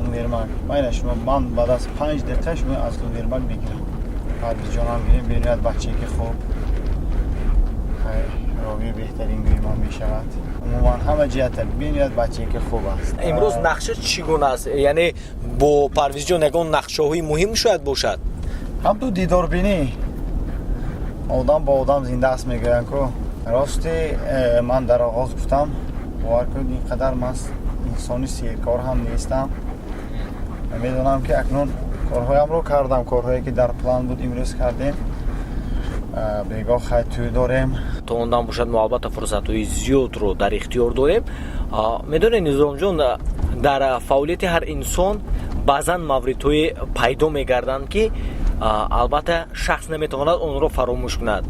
Speaker 2: Универмаг. Майна, шумо, ман баъд аз 5 дақиқа шумо аз универмаг мегирам. Парвизҷонам гирем, бениҳоят бачае ки хуб, ровии беҳтарин гӯи ман мешавад. Умуман ҳама ҷиҳата бениҳоят бачае ки хуб аст.
Speaker 1: Имрӯз нақша чӣ гуна аст? Яъне бо Парвизҷон ягон нақшаҳои муҳим шояд бошад?
Speaker 2: Ҳам ту дидорбинӣ. Одам бо одам зинда аст, мегӯянд ку. Рости, ман дар оғоз гуфтам, бовар кунед, ин қадар ман инсони серкор ҳам нестам. Медонам, ки акнун корҳоямро кардам, корҳое ки дар план буд, имрӯз кардем. Бегоҳ хай тӯй дорем.
Speaker 1: То он дам бошад, мо албатта фурсатҳои зиёдро дар ихтиёр дорем. Медонед, Низомҷон, дар фаъолияти ҳар инсон баъзан мавридҳое пайдо мегарданд, ки албатта шахс наметавонад онро фаромӯш кунад.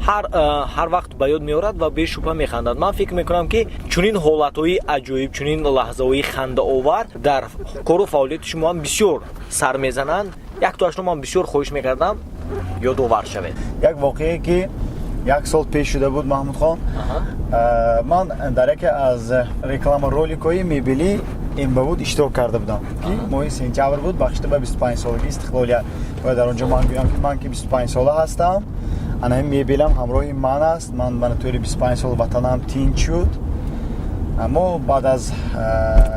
Speaker 1: Ҳар вақт ба ёд меорад ва бешубҳа механдад. Ман фикр мекунам, ки чунин ҳолатҳои аҷоиб, чунин лаҳзаҳои хандаовар дар кору фаъолияти шумо ҳам бисёр сар мезананд. Яктоашро ман бисёр хоҳиш мекардам, ёдовар шавед.
Speaker 2: Як воқеае, ки як сол пеш шуда буд, Маҳмудхон. Ман дар яке аз реклама роликҳои мебелӣ Эмбавуд иштирок карда будам, ки моҳи сентябр буд, бахшида ба 25-солагии истиқлолият. Ва дар он ҷо ман гӯям, ки ман ки 25 сола ҳастам, ана ҳамин мебелам ҳамроҳи ман аст, ман бана тӯли 25 сол ватанам тинч шуд. Аммо баъд аз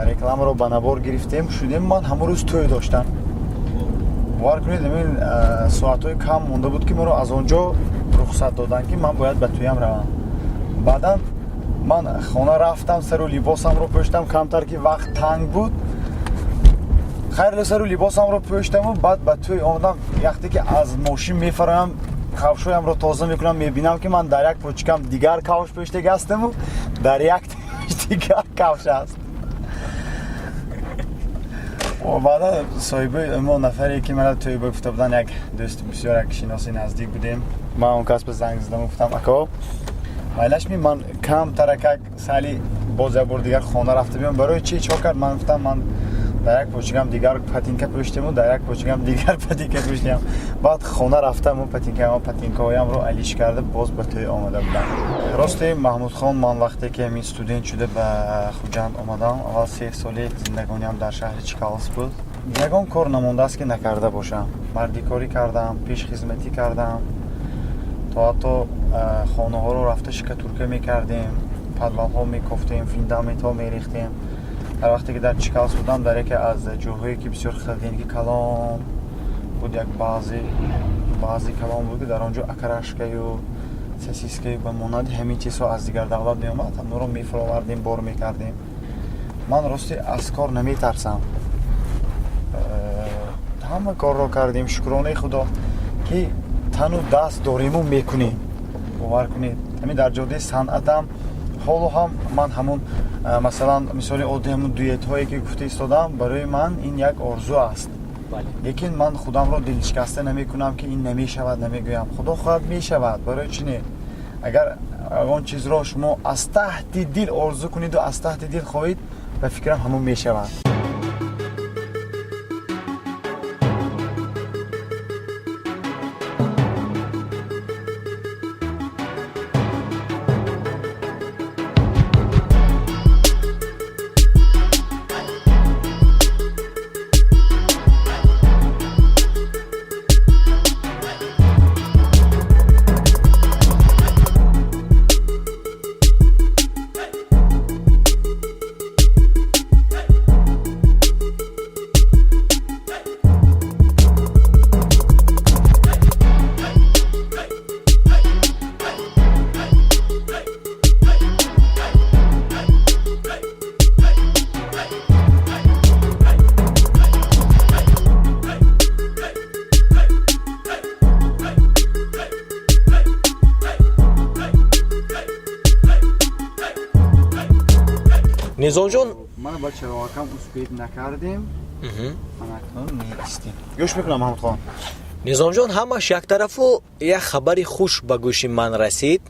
Speaker 2: рекламаро ба навор гирифтем шудем, ман ҳамон рӯз тӯй доштам. Бовар кунед, ҳамин соатҳои кам монда буд, ки маро аз он ҷо рухсат доданд, ки ман бояд ба тӯям равам. Баъдан ман хона рафтам, сару либосамро пӯштам, камтар ки вақт танг буд. Хайр, сару либосамро пӯштаму баъд ба тӯй омадам. Вақте ки аз мошин мефароям, кавшоямро тоза мекунам, мебинам, ки ман дар як почкам дигар кавш пӯштага ҳастаму дар як дигар кавш аст. Баъдан соҳиби мо, нафаре ки мана тӯйба гуфта буданд, як дӯсти бисёр, як шиноси наздик будем. Ман он кас ба занг задам, гуфтам: «Ако, майлаш ми, ман кам таракак сали боз як бор дигар хона рафта биём». «Барои чи, чо кард?» Ман гуфтам: «Ман дар як почкам дигар патинка пӯштему, дар як почкам дигар патинка пӯштем». Баъд хона рафтаму патинкаҳоямро алиш карда, боз ба тӯй омада будам. Рости, Маҳмудхон, ман вақте ки ҳамин студент шуда ба Хуҷанд омадам, аввал 3 соли зиндагониам дар шаҳри Чкаловск буд. Ягон кор намондааст, ки накарда бошам. Мардикорӣ кардам, пешхизматӣ кардам, то ҳатто хонаҳоро рафта штукатурка мекардем, подвалҳо мекофтем, фундаментҳо мерехтем. Дар вақте ки дар Чкаловск будам, дар яке аз ҷойҳое ки бисёр холодильники калон буд, як баъзе калон буд, ки дар он ҷо окорочкаю сосискаю ба монанди ҳамин чизҳо аз дигар давлат меомад, ҳамонро мефуровардем, бор мекардем. Ман рости аз кор наметарсам. Ҳама корро кардем, шукронаи Худо, ки тану даст дориму мекунем. Бовар кунед, ҳамин дар ҷодаи санъатам ҳоло ҳам ман ҳамун, масалан, мисоли оддӣ, ҳамун дуэтҳое ки гуфта истодам, барои ман ин як орзу аст. Лекин ман худамро дилшикаста намекунам, ки ин намешавад, намегӯям. Худо хоҳад, мешавад. Барои чӣ не? Агар он чизро шумо аз таҳти дил орзу куниду аз таҳти дил хоҳед, ба фикрам, ҳамун мешавад.
Speaker 1: Низомҷон.
Speaker 2: Мана ба чароғакам успеть накардем, анакнун меистем. Гӯш мекунам, Маҳмудхон.
Speaker 1: Низомҷон, ҳамаш як тарафу, як хабари хуш ба гӯши ман расид,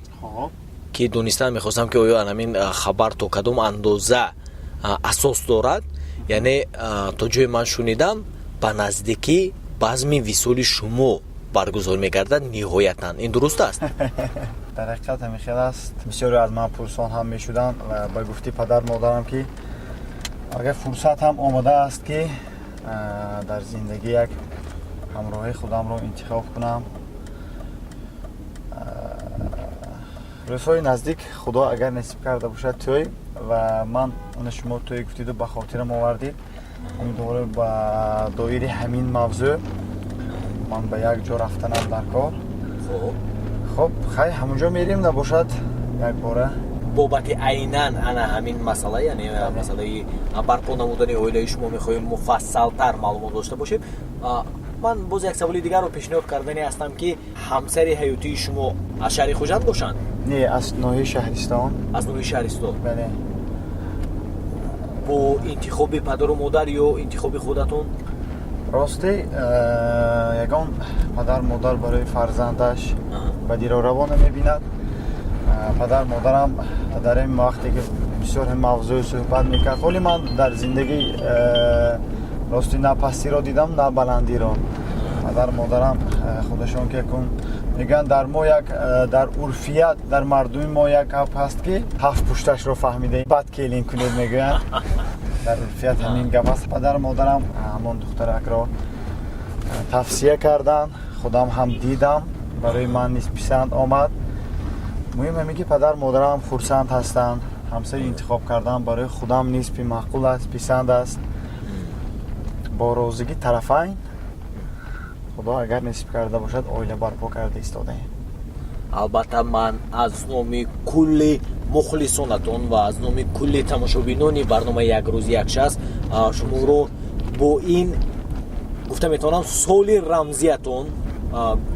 Speaker 1: ки донистан мехостам, ки оё ҳамин хабар то кадом андоза асос дорад. Яъне то ҷое ман шунидам, ба наздикӣ базми висоли шумо баргузор мегардад. Ниҳоятан ин дуруст аст?
Speaker 2: Дар ҳақиқат ҳамин хел аст. Бисёре аз ман пурсон ҳам мешуданд ва ба гуфти падар модарам, ки агар фурсат ҳам омадааст, ки дар зиндагӣ як ҳамроҳи худамро интихоб кунам. Рӯзҳои наздик, Худо агар насиб карда бошад, тӯй. Ва ман она шумо тӯй гуфтиду ба хотирам овардид. Умедворам, ба доири ҳамин мавзӯъ ман ба як ҷо рафтанам дар кор. Хоб, хай, ҳамунҷо мерем, набошад якбора.
Speaker 1: Бобати айнан ана ҳамин масъала, яъне масъалаи барпо намудани оилаи шумо мехоҳем муфассалтар маълумот дошта бошем. Ман боз як саволи дигарро пешниҳод кардани ҳастам, ки ҳамсари ҳаётии шумо аз шаҳри Хуҷанд бошанд?
Speaker 2: Не, аз ноҳияи Шаҳристон.
Speaker 1: Аз ноҳияи Шаҳристон.
Speaker 2: Бале.
Speaker 1: Бо интихоби падару модар ё интихоби худатон?
Speaker 2: Рости, ягон падар модар барои фарзандаш бадиро раво намебинад. Падар модарам дар ин вақте ки бисёр ҳам мавзӯи суҳбат мекард, ҳоли ман дар зиндагӣ, рости, на пастиро дидам, на баландиро. Падар модарам худашон ки кун мегӯянд, дар мо як, дар урфият, дар мардуми мо як гап ҳаст, ки ҳафт пушташро фаҳмида бад келин кунед, мегӯянд. Дар урфият ҳамин гап аст. Падар модарам ҳамон духтаракро тавсия карданд, худам ҳам дидам, барои ман низ писанд омад. Муҳим ҳамин ки падар модарам хурсанд ҳастанд. Ҳамсари интихоб кардан барои худам низ маъқул аст, писанд аст. Бо розигӣ тарафайн, Худо агар насиб карда бошад, оила барпо карда истодаем.
Speaker 1: Албатта, ман аз номи кулли мухлисонатон ва аз номи кулли тамошобинони барномаи «Як рӯзи як шахс» шуморо бо ин, гуфта метавонам, соли рамзиятон,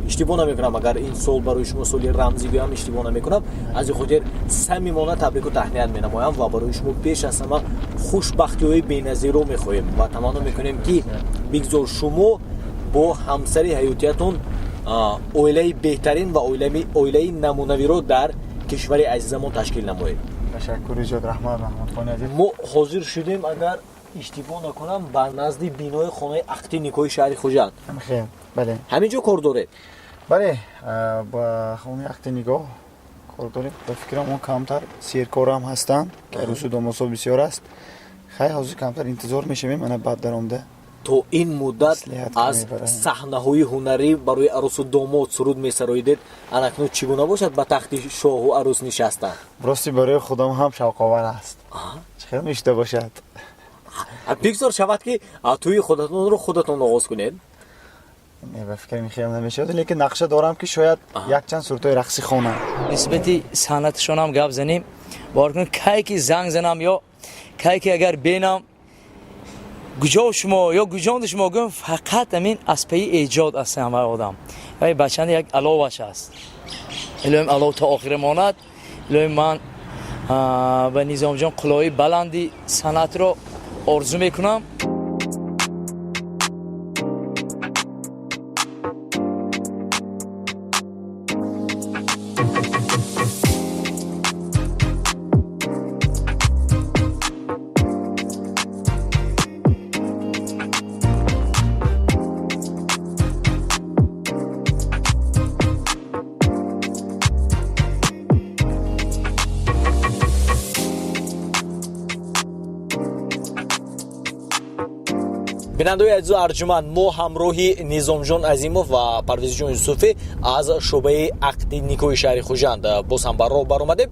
Speaker 1: иштибоҳ намекунам, агар ин сол барои шумо соли рамзӣ гӯям, иштибоҳ намекунам, аз ин хотир самимона табрику таҳният менамоям ва барои шумо пеш аз ҳама хушбахтиҳои беназирро мехоҳем ва таманно мекунем, ки бигзор шумо бо ҳамсари ҳаётиятон оилаи беҳтарин ва оилаи намунавиро дар кишвари азизамон ташкил намоед.
Speaker 2: Ташаккури зиёд, раҳмат, Маҳмудхони азиз.
Speaker 1: Мо ҳозир шудем, агар иштибоҳ накунам, ба назди бинои хонаи ақди никоҳи шаҳри Хуҷанд.
Speaker 2: Хел, бале.
Speaker 1: Ҳамин ҷо кор доред?
Speaker 2: Бале, ба хонаи ақди нигоҳ кор дорем. Ба фикрам, он камтар серкорам ҳастанд, ки арӯсу домодҳо бисёр аст. Хай, ҳозир камтар интизор мешавем, ана баъд даромада
Speaker 1: То ин муддат
Speaker 2: маслиҳат
Speaker 1: аз
Speaker 2: мебарем.
Speaker 1: саҳнаҳои ҳунарӣ барои арӯсу домод суруд месароидед, анакнун чӣ гуна бошад ба тахти шоҳу арӯс нишастан?
Speaker 2: Рости, барои худам ҳам шавқовар аст, чӣ хел мешуда бошад.
Speaker 1: Бигзор шавад, ки тӯи худатонро худатон оғоз кунед.
Speaker 2: Не, ба фикрам, хел намешавад, лекин нақша дорам, ки шояд якчанд сурудҳои рақсӣ хонам.
Speaker 8: Нисбати санъатшонам гап занем, бовар кунед, кай ки занг занам ё кай ки агар бенам, куҷо шумо ё куҷонду шумо гӯям, фақат ҳамин аз пайи эҷод аст ҳамаи одам. Вай бачанда як аловаш аст. Илоҳим, алов то охира монад. Илоҳим, ман ба Низомҷон қуллаҳои баланди санъатро орзу мекунам.
Speaker 1: Бинандаои азизу арҷуманд, мо ҳамроҳи Низомҷон Азимов ва Парвизҷон Юсуфӣ аз шӯъбаи ақди никоҳи шаҳри Хуҷанд боз ҳам ба роҳ баромадем.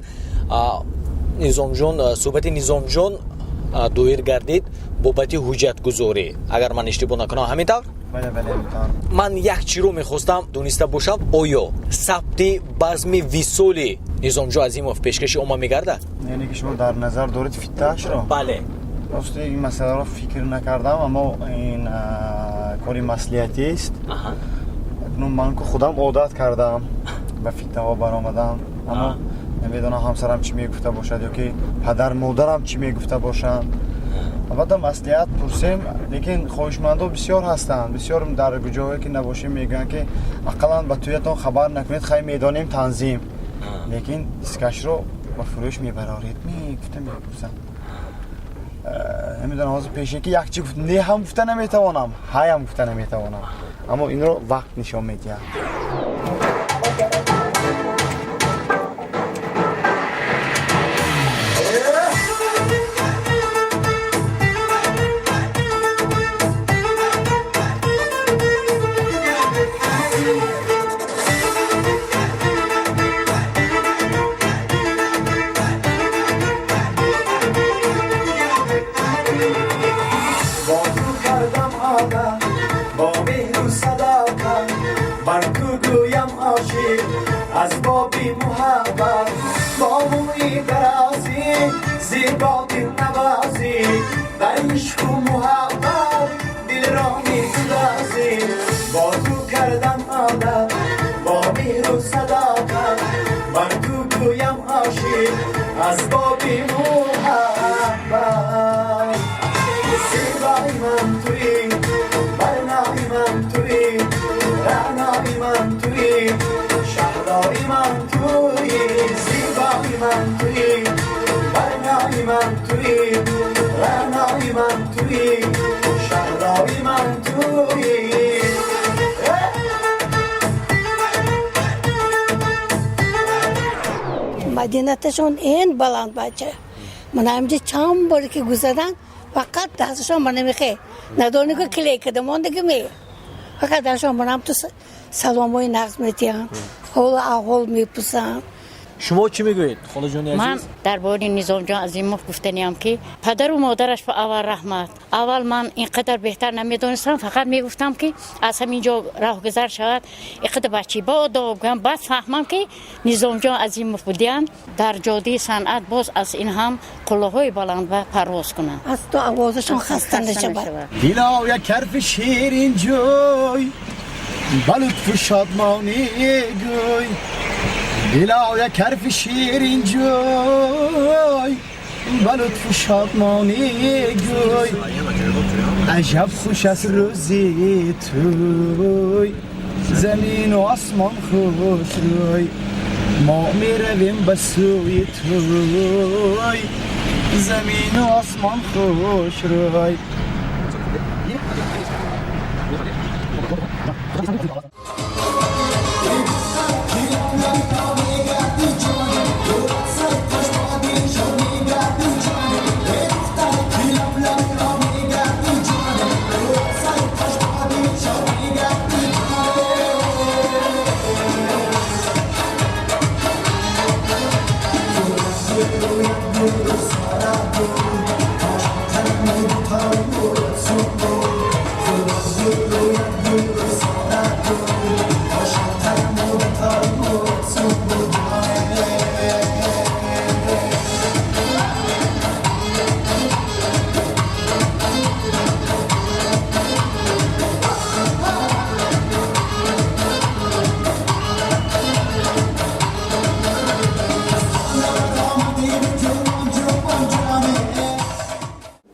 Speaker 1: Низомҷон, суҳбати Низомҷон доир гардид бобати ҳуҷҷатгузорӣ, агар ман иштибоҳ накунам, ҳамин тавр?
Speaker 2: Бале, ҳамин.
Speaker 1: Ман як чиро мехостам дониста бошам: оё сабти базми висоли Низомҷон Азимов пешкаши омма мегардад?
Speaker 2: Яъне ки шумо дар назар доред фиттаашро?
Speaker 1: Бале.
Speaker 2: Рости, ин масъаларо фикр накардам, аммо ин кори маслиҳатист. Акнун ман ку худам одат кардам ба фиттаҳо баромадан, аммо намедонам, ҳамсарам чӣ мегуфта бошад ё ки падар модарам чӣ мегуфта бошанд. Албатта, маслиҳат пурсем, лекин хоҳишмандо бисёр ҳастанд. Бисёр дар ҷое ки набошем, мегӯянд, ки ақаллан ба тӯятон хабар накунед, хай, медонем, танзим, лекин дискашро ба фурӯш мебароред, мегуфта мепурсанд. Намедонам, ҳозир пешаки як чи гуфт, не ҳам гуфта наметавонам, ҳаям гуфта наметавонам, аммо инро вақт нишон медиҳад.
Speaker 9: Бо ту кардам одат, бо меҳру садоқат, бар ту гӯям ошиқ. Бо ту кардам одат, бо меҳру садоқат, бар ту гӯям ошиқ аз боби муҳаббат. Зебои ман туӣ, барнои ман туӣ, раънои ман туӣ, шаҳлои ман туӣ. Зебои ман туӣ, барнои ман туӣ, раънои ман туӣ, шаҳлои ман туӣ.
Speaker 10: Маданаташон эн баланд бача. Мана ҳамҷа чанд бор ки гузаранд, фақат дасташон мана мехе. Надони ки клей када мондаги ме. Фақат дасташон манам ту саломои нағз метиҳанд. Ҳолу аҳвол мепурсанд.
Speaker 1: Шумо чӣ мегӯед, холаҷони
Speaker 11: Ман
Speaker 1: азиз?
Speaker 11: Дар бораи Низомҷон Азимов гуфтаниям, ки падару модараш ба аввал раҳмат. Аввал ман ин қадар беҳтар намедонистам, фақат мегуфтам, ки аз ҳамин ҷо роҳгузар шавад, ин қадар бачи ба одоб гӯям. Баъд фаҳмам, ки Низомҷон Азимов будиянд. Дар ҷодаи санъат боз аз ин ҳам қуллаҳои баланд ба парвоз кунанд.
Speaker 10: Аз ту овозашон хаста нашавад.
Speaker 2: Дило як ҳарфи ширин ҷӯй, ба лутфу шодмонӣ гӯй. Дило як ҳарфи ширин ҷӯй, ба лутфу шодмонӣ гӯй. Аҷаб хуш аст рӯзи тӯй, замину осмон хуш рӯй. Мо меравем ба сӯи тӯй, замину осмон хуш рӯй.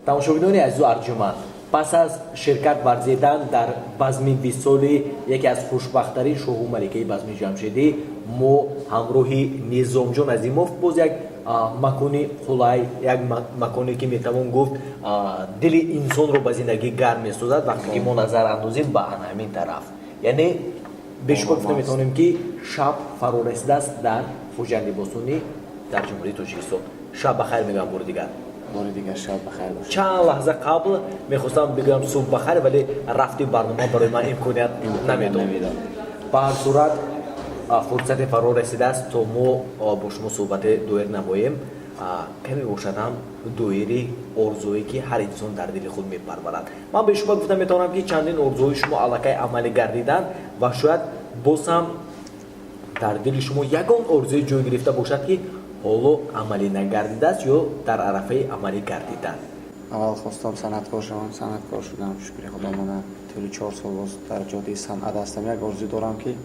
Speaker 1: Тамошобинони азизу арҷуманд, пас аз ширкат варзидан дар базми висоли яке аз хушбахттарин шоҳу маликаи базми ҷамшедӣ, мо ҳамроҳи Низомҷон Азимов боз як макони қулай, як маконе ки метавон гуфт, дили инсонро ба зиндагӣ гарм месозад, вақте ки мо назар андозем ба ана ҳамин тараф, яъне бешубҳа гуфта метавонем, ки шаб фаро расидааст дар Хуҷанди бостонӣ, дар Ҷумҳурии Тоҷикистон. Шаб ба хайр мегӯям бори дигар.
Speaker 7: Бори дигар шаб бахайр бошед.
Speaker 1: Чанд лаҳза қабл мехостам бигӯям субҳ бахайр, вале рафти барнома барои ман имконият намедод. Ба ҳар сурат, фурсате фаро расидааст, то мо бо шумо суҳбате доир намоем, каме бошад ҳам доири орзуе, ки ҳар инсон дар дили худ мепарварад. Ман бешубҳа гуфта метавонам, ки чандин орзуҳои шумо аллакай амалӣ гардиданд ва шояд боз ҳам дар дили шумо ягон орзуе ҷой гирифта бошад, ки ҳоло амалӣ нагардидааст ё дар арафаи амалӣ гардидан.
Speaker 7: Аввал хостам санъаткор шавам, санъаткор шудам, шукри Худо. Мана тӯли 4 сол боз дар ҷодаи санъат ҳастам. Як орзу дорам, ки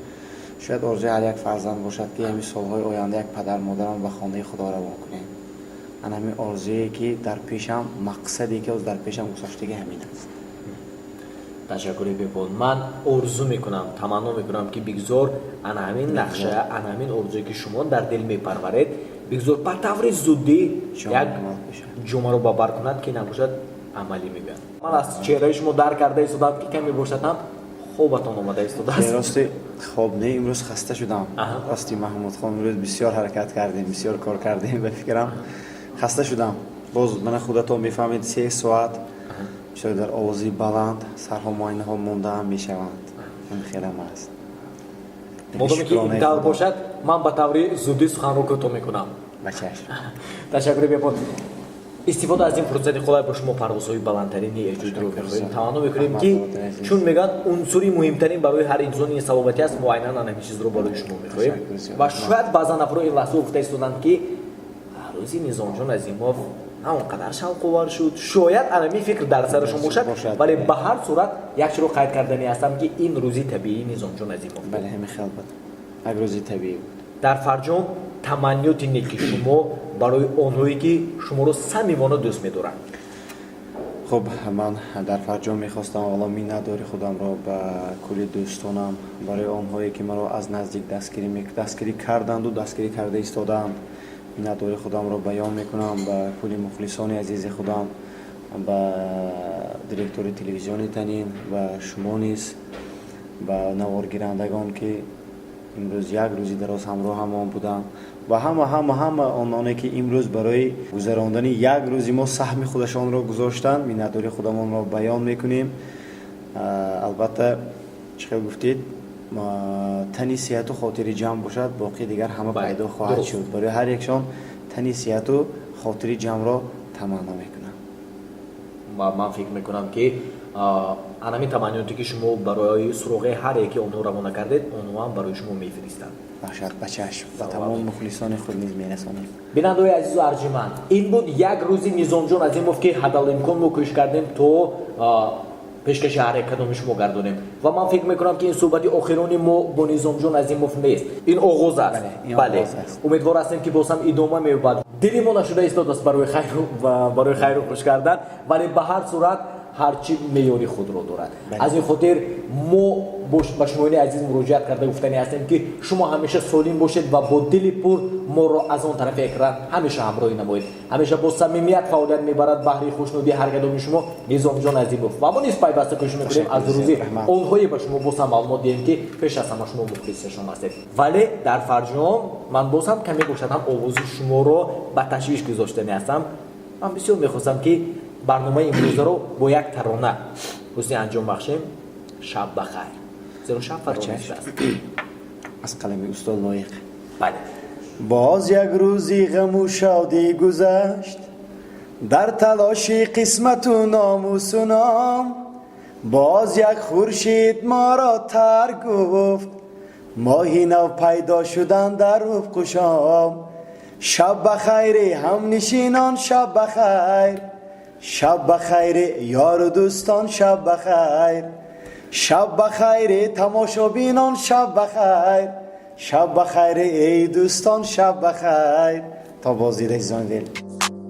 Speaker 7: шояд орзуи ҳар як фарзанд бошад, ки ҳамин солҳои оянда як падар модарам ба хонаи Худо равон кунем. Ан ҳамин орзуе, ки дар пешам, мақсаде, ки ҳоз дар пешам гузоштагӣ, ҳамин аст.
Speaker 1: Ташаккури бепоён. Ман орзу мекунам, таманно мекунам, ки бигзор ана ҳамин нақша, ана ҳамин орзуе, ки шумо дар дил мепарваред, бигзор ба таври зуддӣ як ҷумаро ба бар кунад, ки набошад амалӣ мегӯянд. Ман аз чеҳраи шумо дарк карда истодам, ки каме бошад ҳам хобатон омада истодааст.
Speaker 7: Рости, хоб не, имрӯз хаста шудам. Рости, Маҳмудхон, имрӯз бисёр ҳаракат кардем, бисёр кор кардем, ба фикрам, хаста шудам. Боз мана худатон мефаҳмед, 3 соат бисёр дар овози баланд сарҳо муайнаҳо мондаам мешаванд. Ин хелам аст.
Speaker 1: Модоме ки ин тавр бошад, ман ба таври зудӣ суханро кӯтоҳ мекунам.
Speaker 7: Ба чашм.
Speaker 1: Ташаккури бепоён. Истифода аз ин фурсати қулай, бо шумо парвозҳои баландтарини эҷодиро мехоҳем, таманно мекунем, ки чун мегӯянд, унсури муҳимтарин барои ҳар инсон ин саломатӣ аст, мо айнан ҳамин чизро барои шумо мехоҳем. Ва шояд баъзан нафарро ин лаҳза гуфта истоданд, ки рӯзи Низомҷон Азимов На он қадар шавқовар шуд, шояд анами фикр дар сарашон бошад, вале ба ҳар сурат як чиро қайд кардани ҳастам, ки ин рӯзи табиии Низомҷон Азимов.
Speaker 2: Бале, ҳамин хел буд, як рӯзи табиӣ буд.
Speaker 1: Дар фарҷом, таманниёти неки шумо барои онҳое, ки шуморо самимона дӯст медоранд.
Speaker 2: Хуб, ман дар фарҷом мехостам аввало миннатдори худамро ба кулли дӯстонам, барои онҳое, ки маро аз наздик дастгирӣ карданду дастгирӣ карда истодаанд, миннатдори худамро баён мекунам ба кулли мухлисони азизи худам, ба директори телевизиони Танин, ба шумо низ, ба наворгирандагон, ки имрӯз як рӯзи дароз ҳамроҳамон буданд, ва ҳама, ҳама, ҳама ононе, ки имрӯз барои гузарондани як рӯзи мо саҳми худашонро гузоштанд, миннатдори худамонро баён мекунем. Албатта, чӣ хел гуфтед, тани сиҳату хотири ҷамъ бошад, боқӣ дигар ҳама пайдо хоҳад шуд. Барои ҳар якшон тани сиҳату хотири ҷамъро таманно мекунам.
Speaker 1: Ва ман фикр мекунам, ки анами таманниёте, ки шумо барои суроғаи ҳар яке онҳо равона кардед, онҳо ҳам барои шумо мефиристанд.
Speaker 2: Бошад, ба чашм, ба тамоми мухлисони худ низ мерасонем.
Speaker 1: Бинандаои азизу арҷиманд, ин буд як рӯзи Низомҷон Азимов, ки ҳадалимкон мо кӯшиш кардем, то пешкаши ҳар як кадоми шумо гардонем. Ва ман фикр мекунам, ки ин суҳбати охирони мо бо Низомҷон Азимов нест, ин оғоз аст. Бале, умедвор ҳастем, ки боз ҳам идома меёбад. Дили мо нашуда истодааст барои хайру хуш кардан, вале ба ҳар сурат ҳарчи меъёри худро дорад. Аз ин хотир мо ба шумоёни азиз муроҷиат карда гуфтанӣ ҳастем, ки шумо ҳамеша солим бошед ва бо дили пур моро аз он тарафи экран ҳамеша ҳамроҳӣ намоед. Ҳамеша бо самимият фаъолият мебарад баҳри хушнудии ҳар кадоми шумо Низомҷон Азимов, ва мо низ пайваста кӯшиш мекунем, аз рӯзи онҳое ба шумо боз ҳам маълумот диҳем, ки пеш аз ҳама шумо мухлисашон ҳастед. Вале дар фарҷом ман боз ҳам каме бошад ҳам овози шуморо ба ташвиш гузоштанӣ ҳастам. Ман бисёр мехостам, ки барномаи имрӯзаро бо як тарона ҳусни анҷом бахшем: «Шаб ба хайр», зеро шаб фаро расидааст.
Speaker 2: Аз қалами устод Лоиқ.
Speaker 1: Бале.
Speaker 2: Боз як рӯзи ғаму шодӣ гузашт дар талоши қисмату номусу ном. Боз як хуршид моро тарк гуфт, моҳи нав пайдо шудан дар уфқу шом. Шаб ба хайри, ҳамнишинон, шаб ба хайр, шаб ба хайри, ёру дӯстон, шаб ба хайр, шаб ба хайри, тамошобинон, шаб ба хайр, шаб ба хайри, эй дӯстон, шаб ба хайр. То боздид, азизони дил.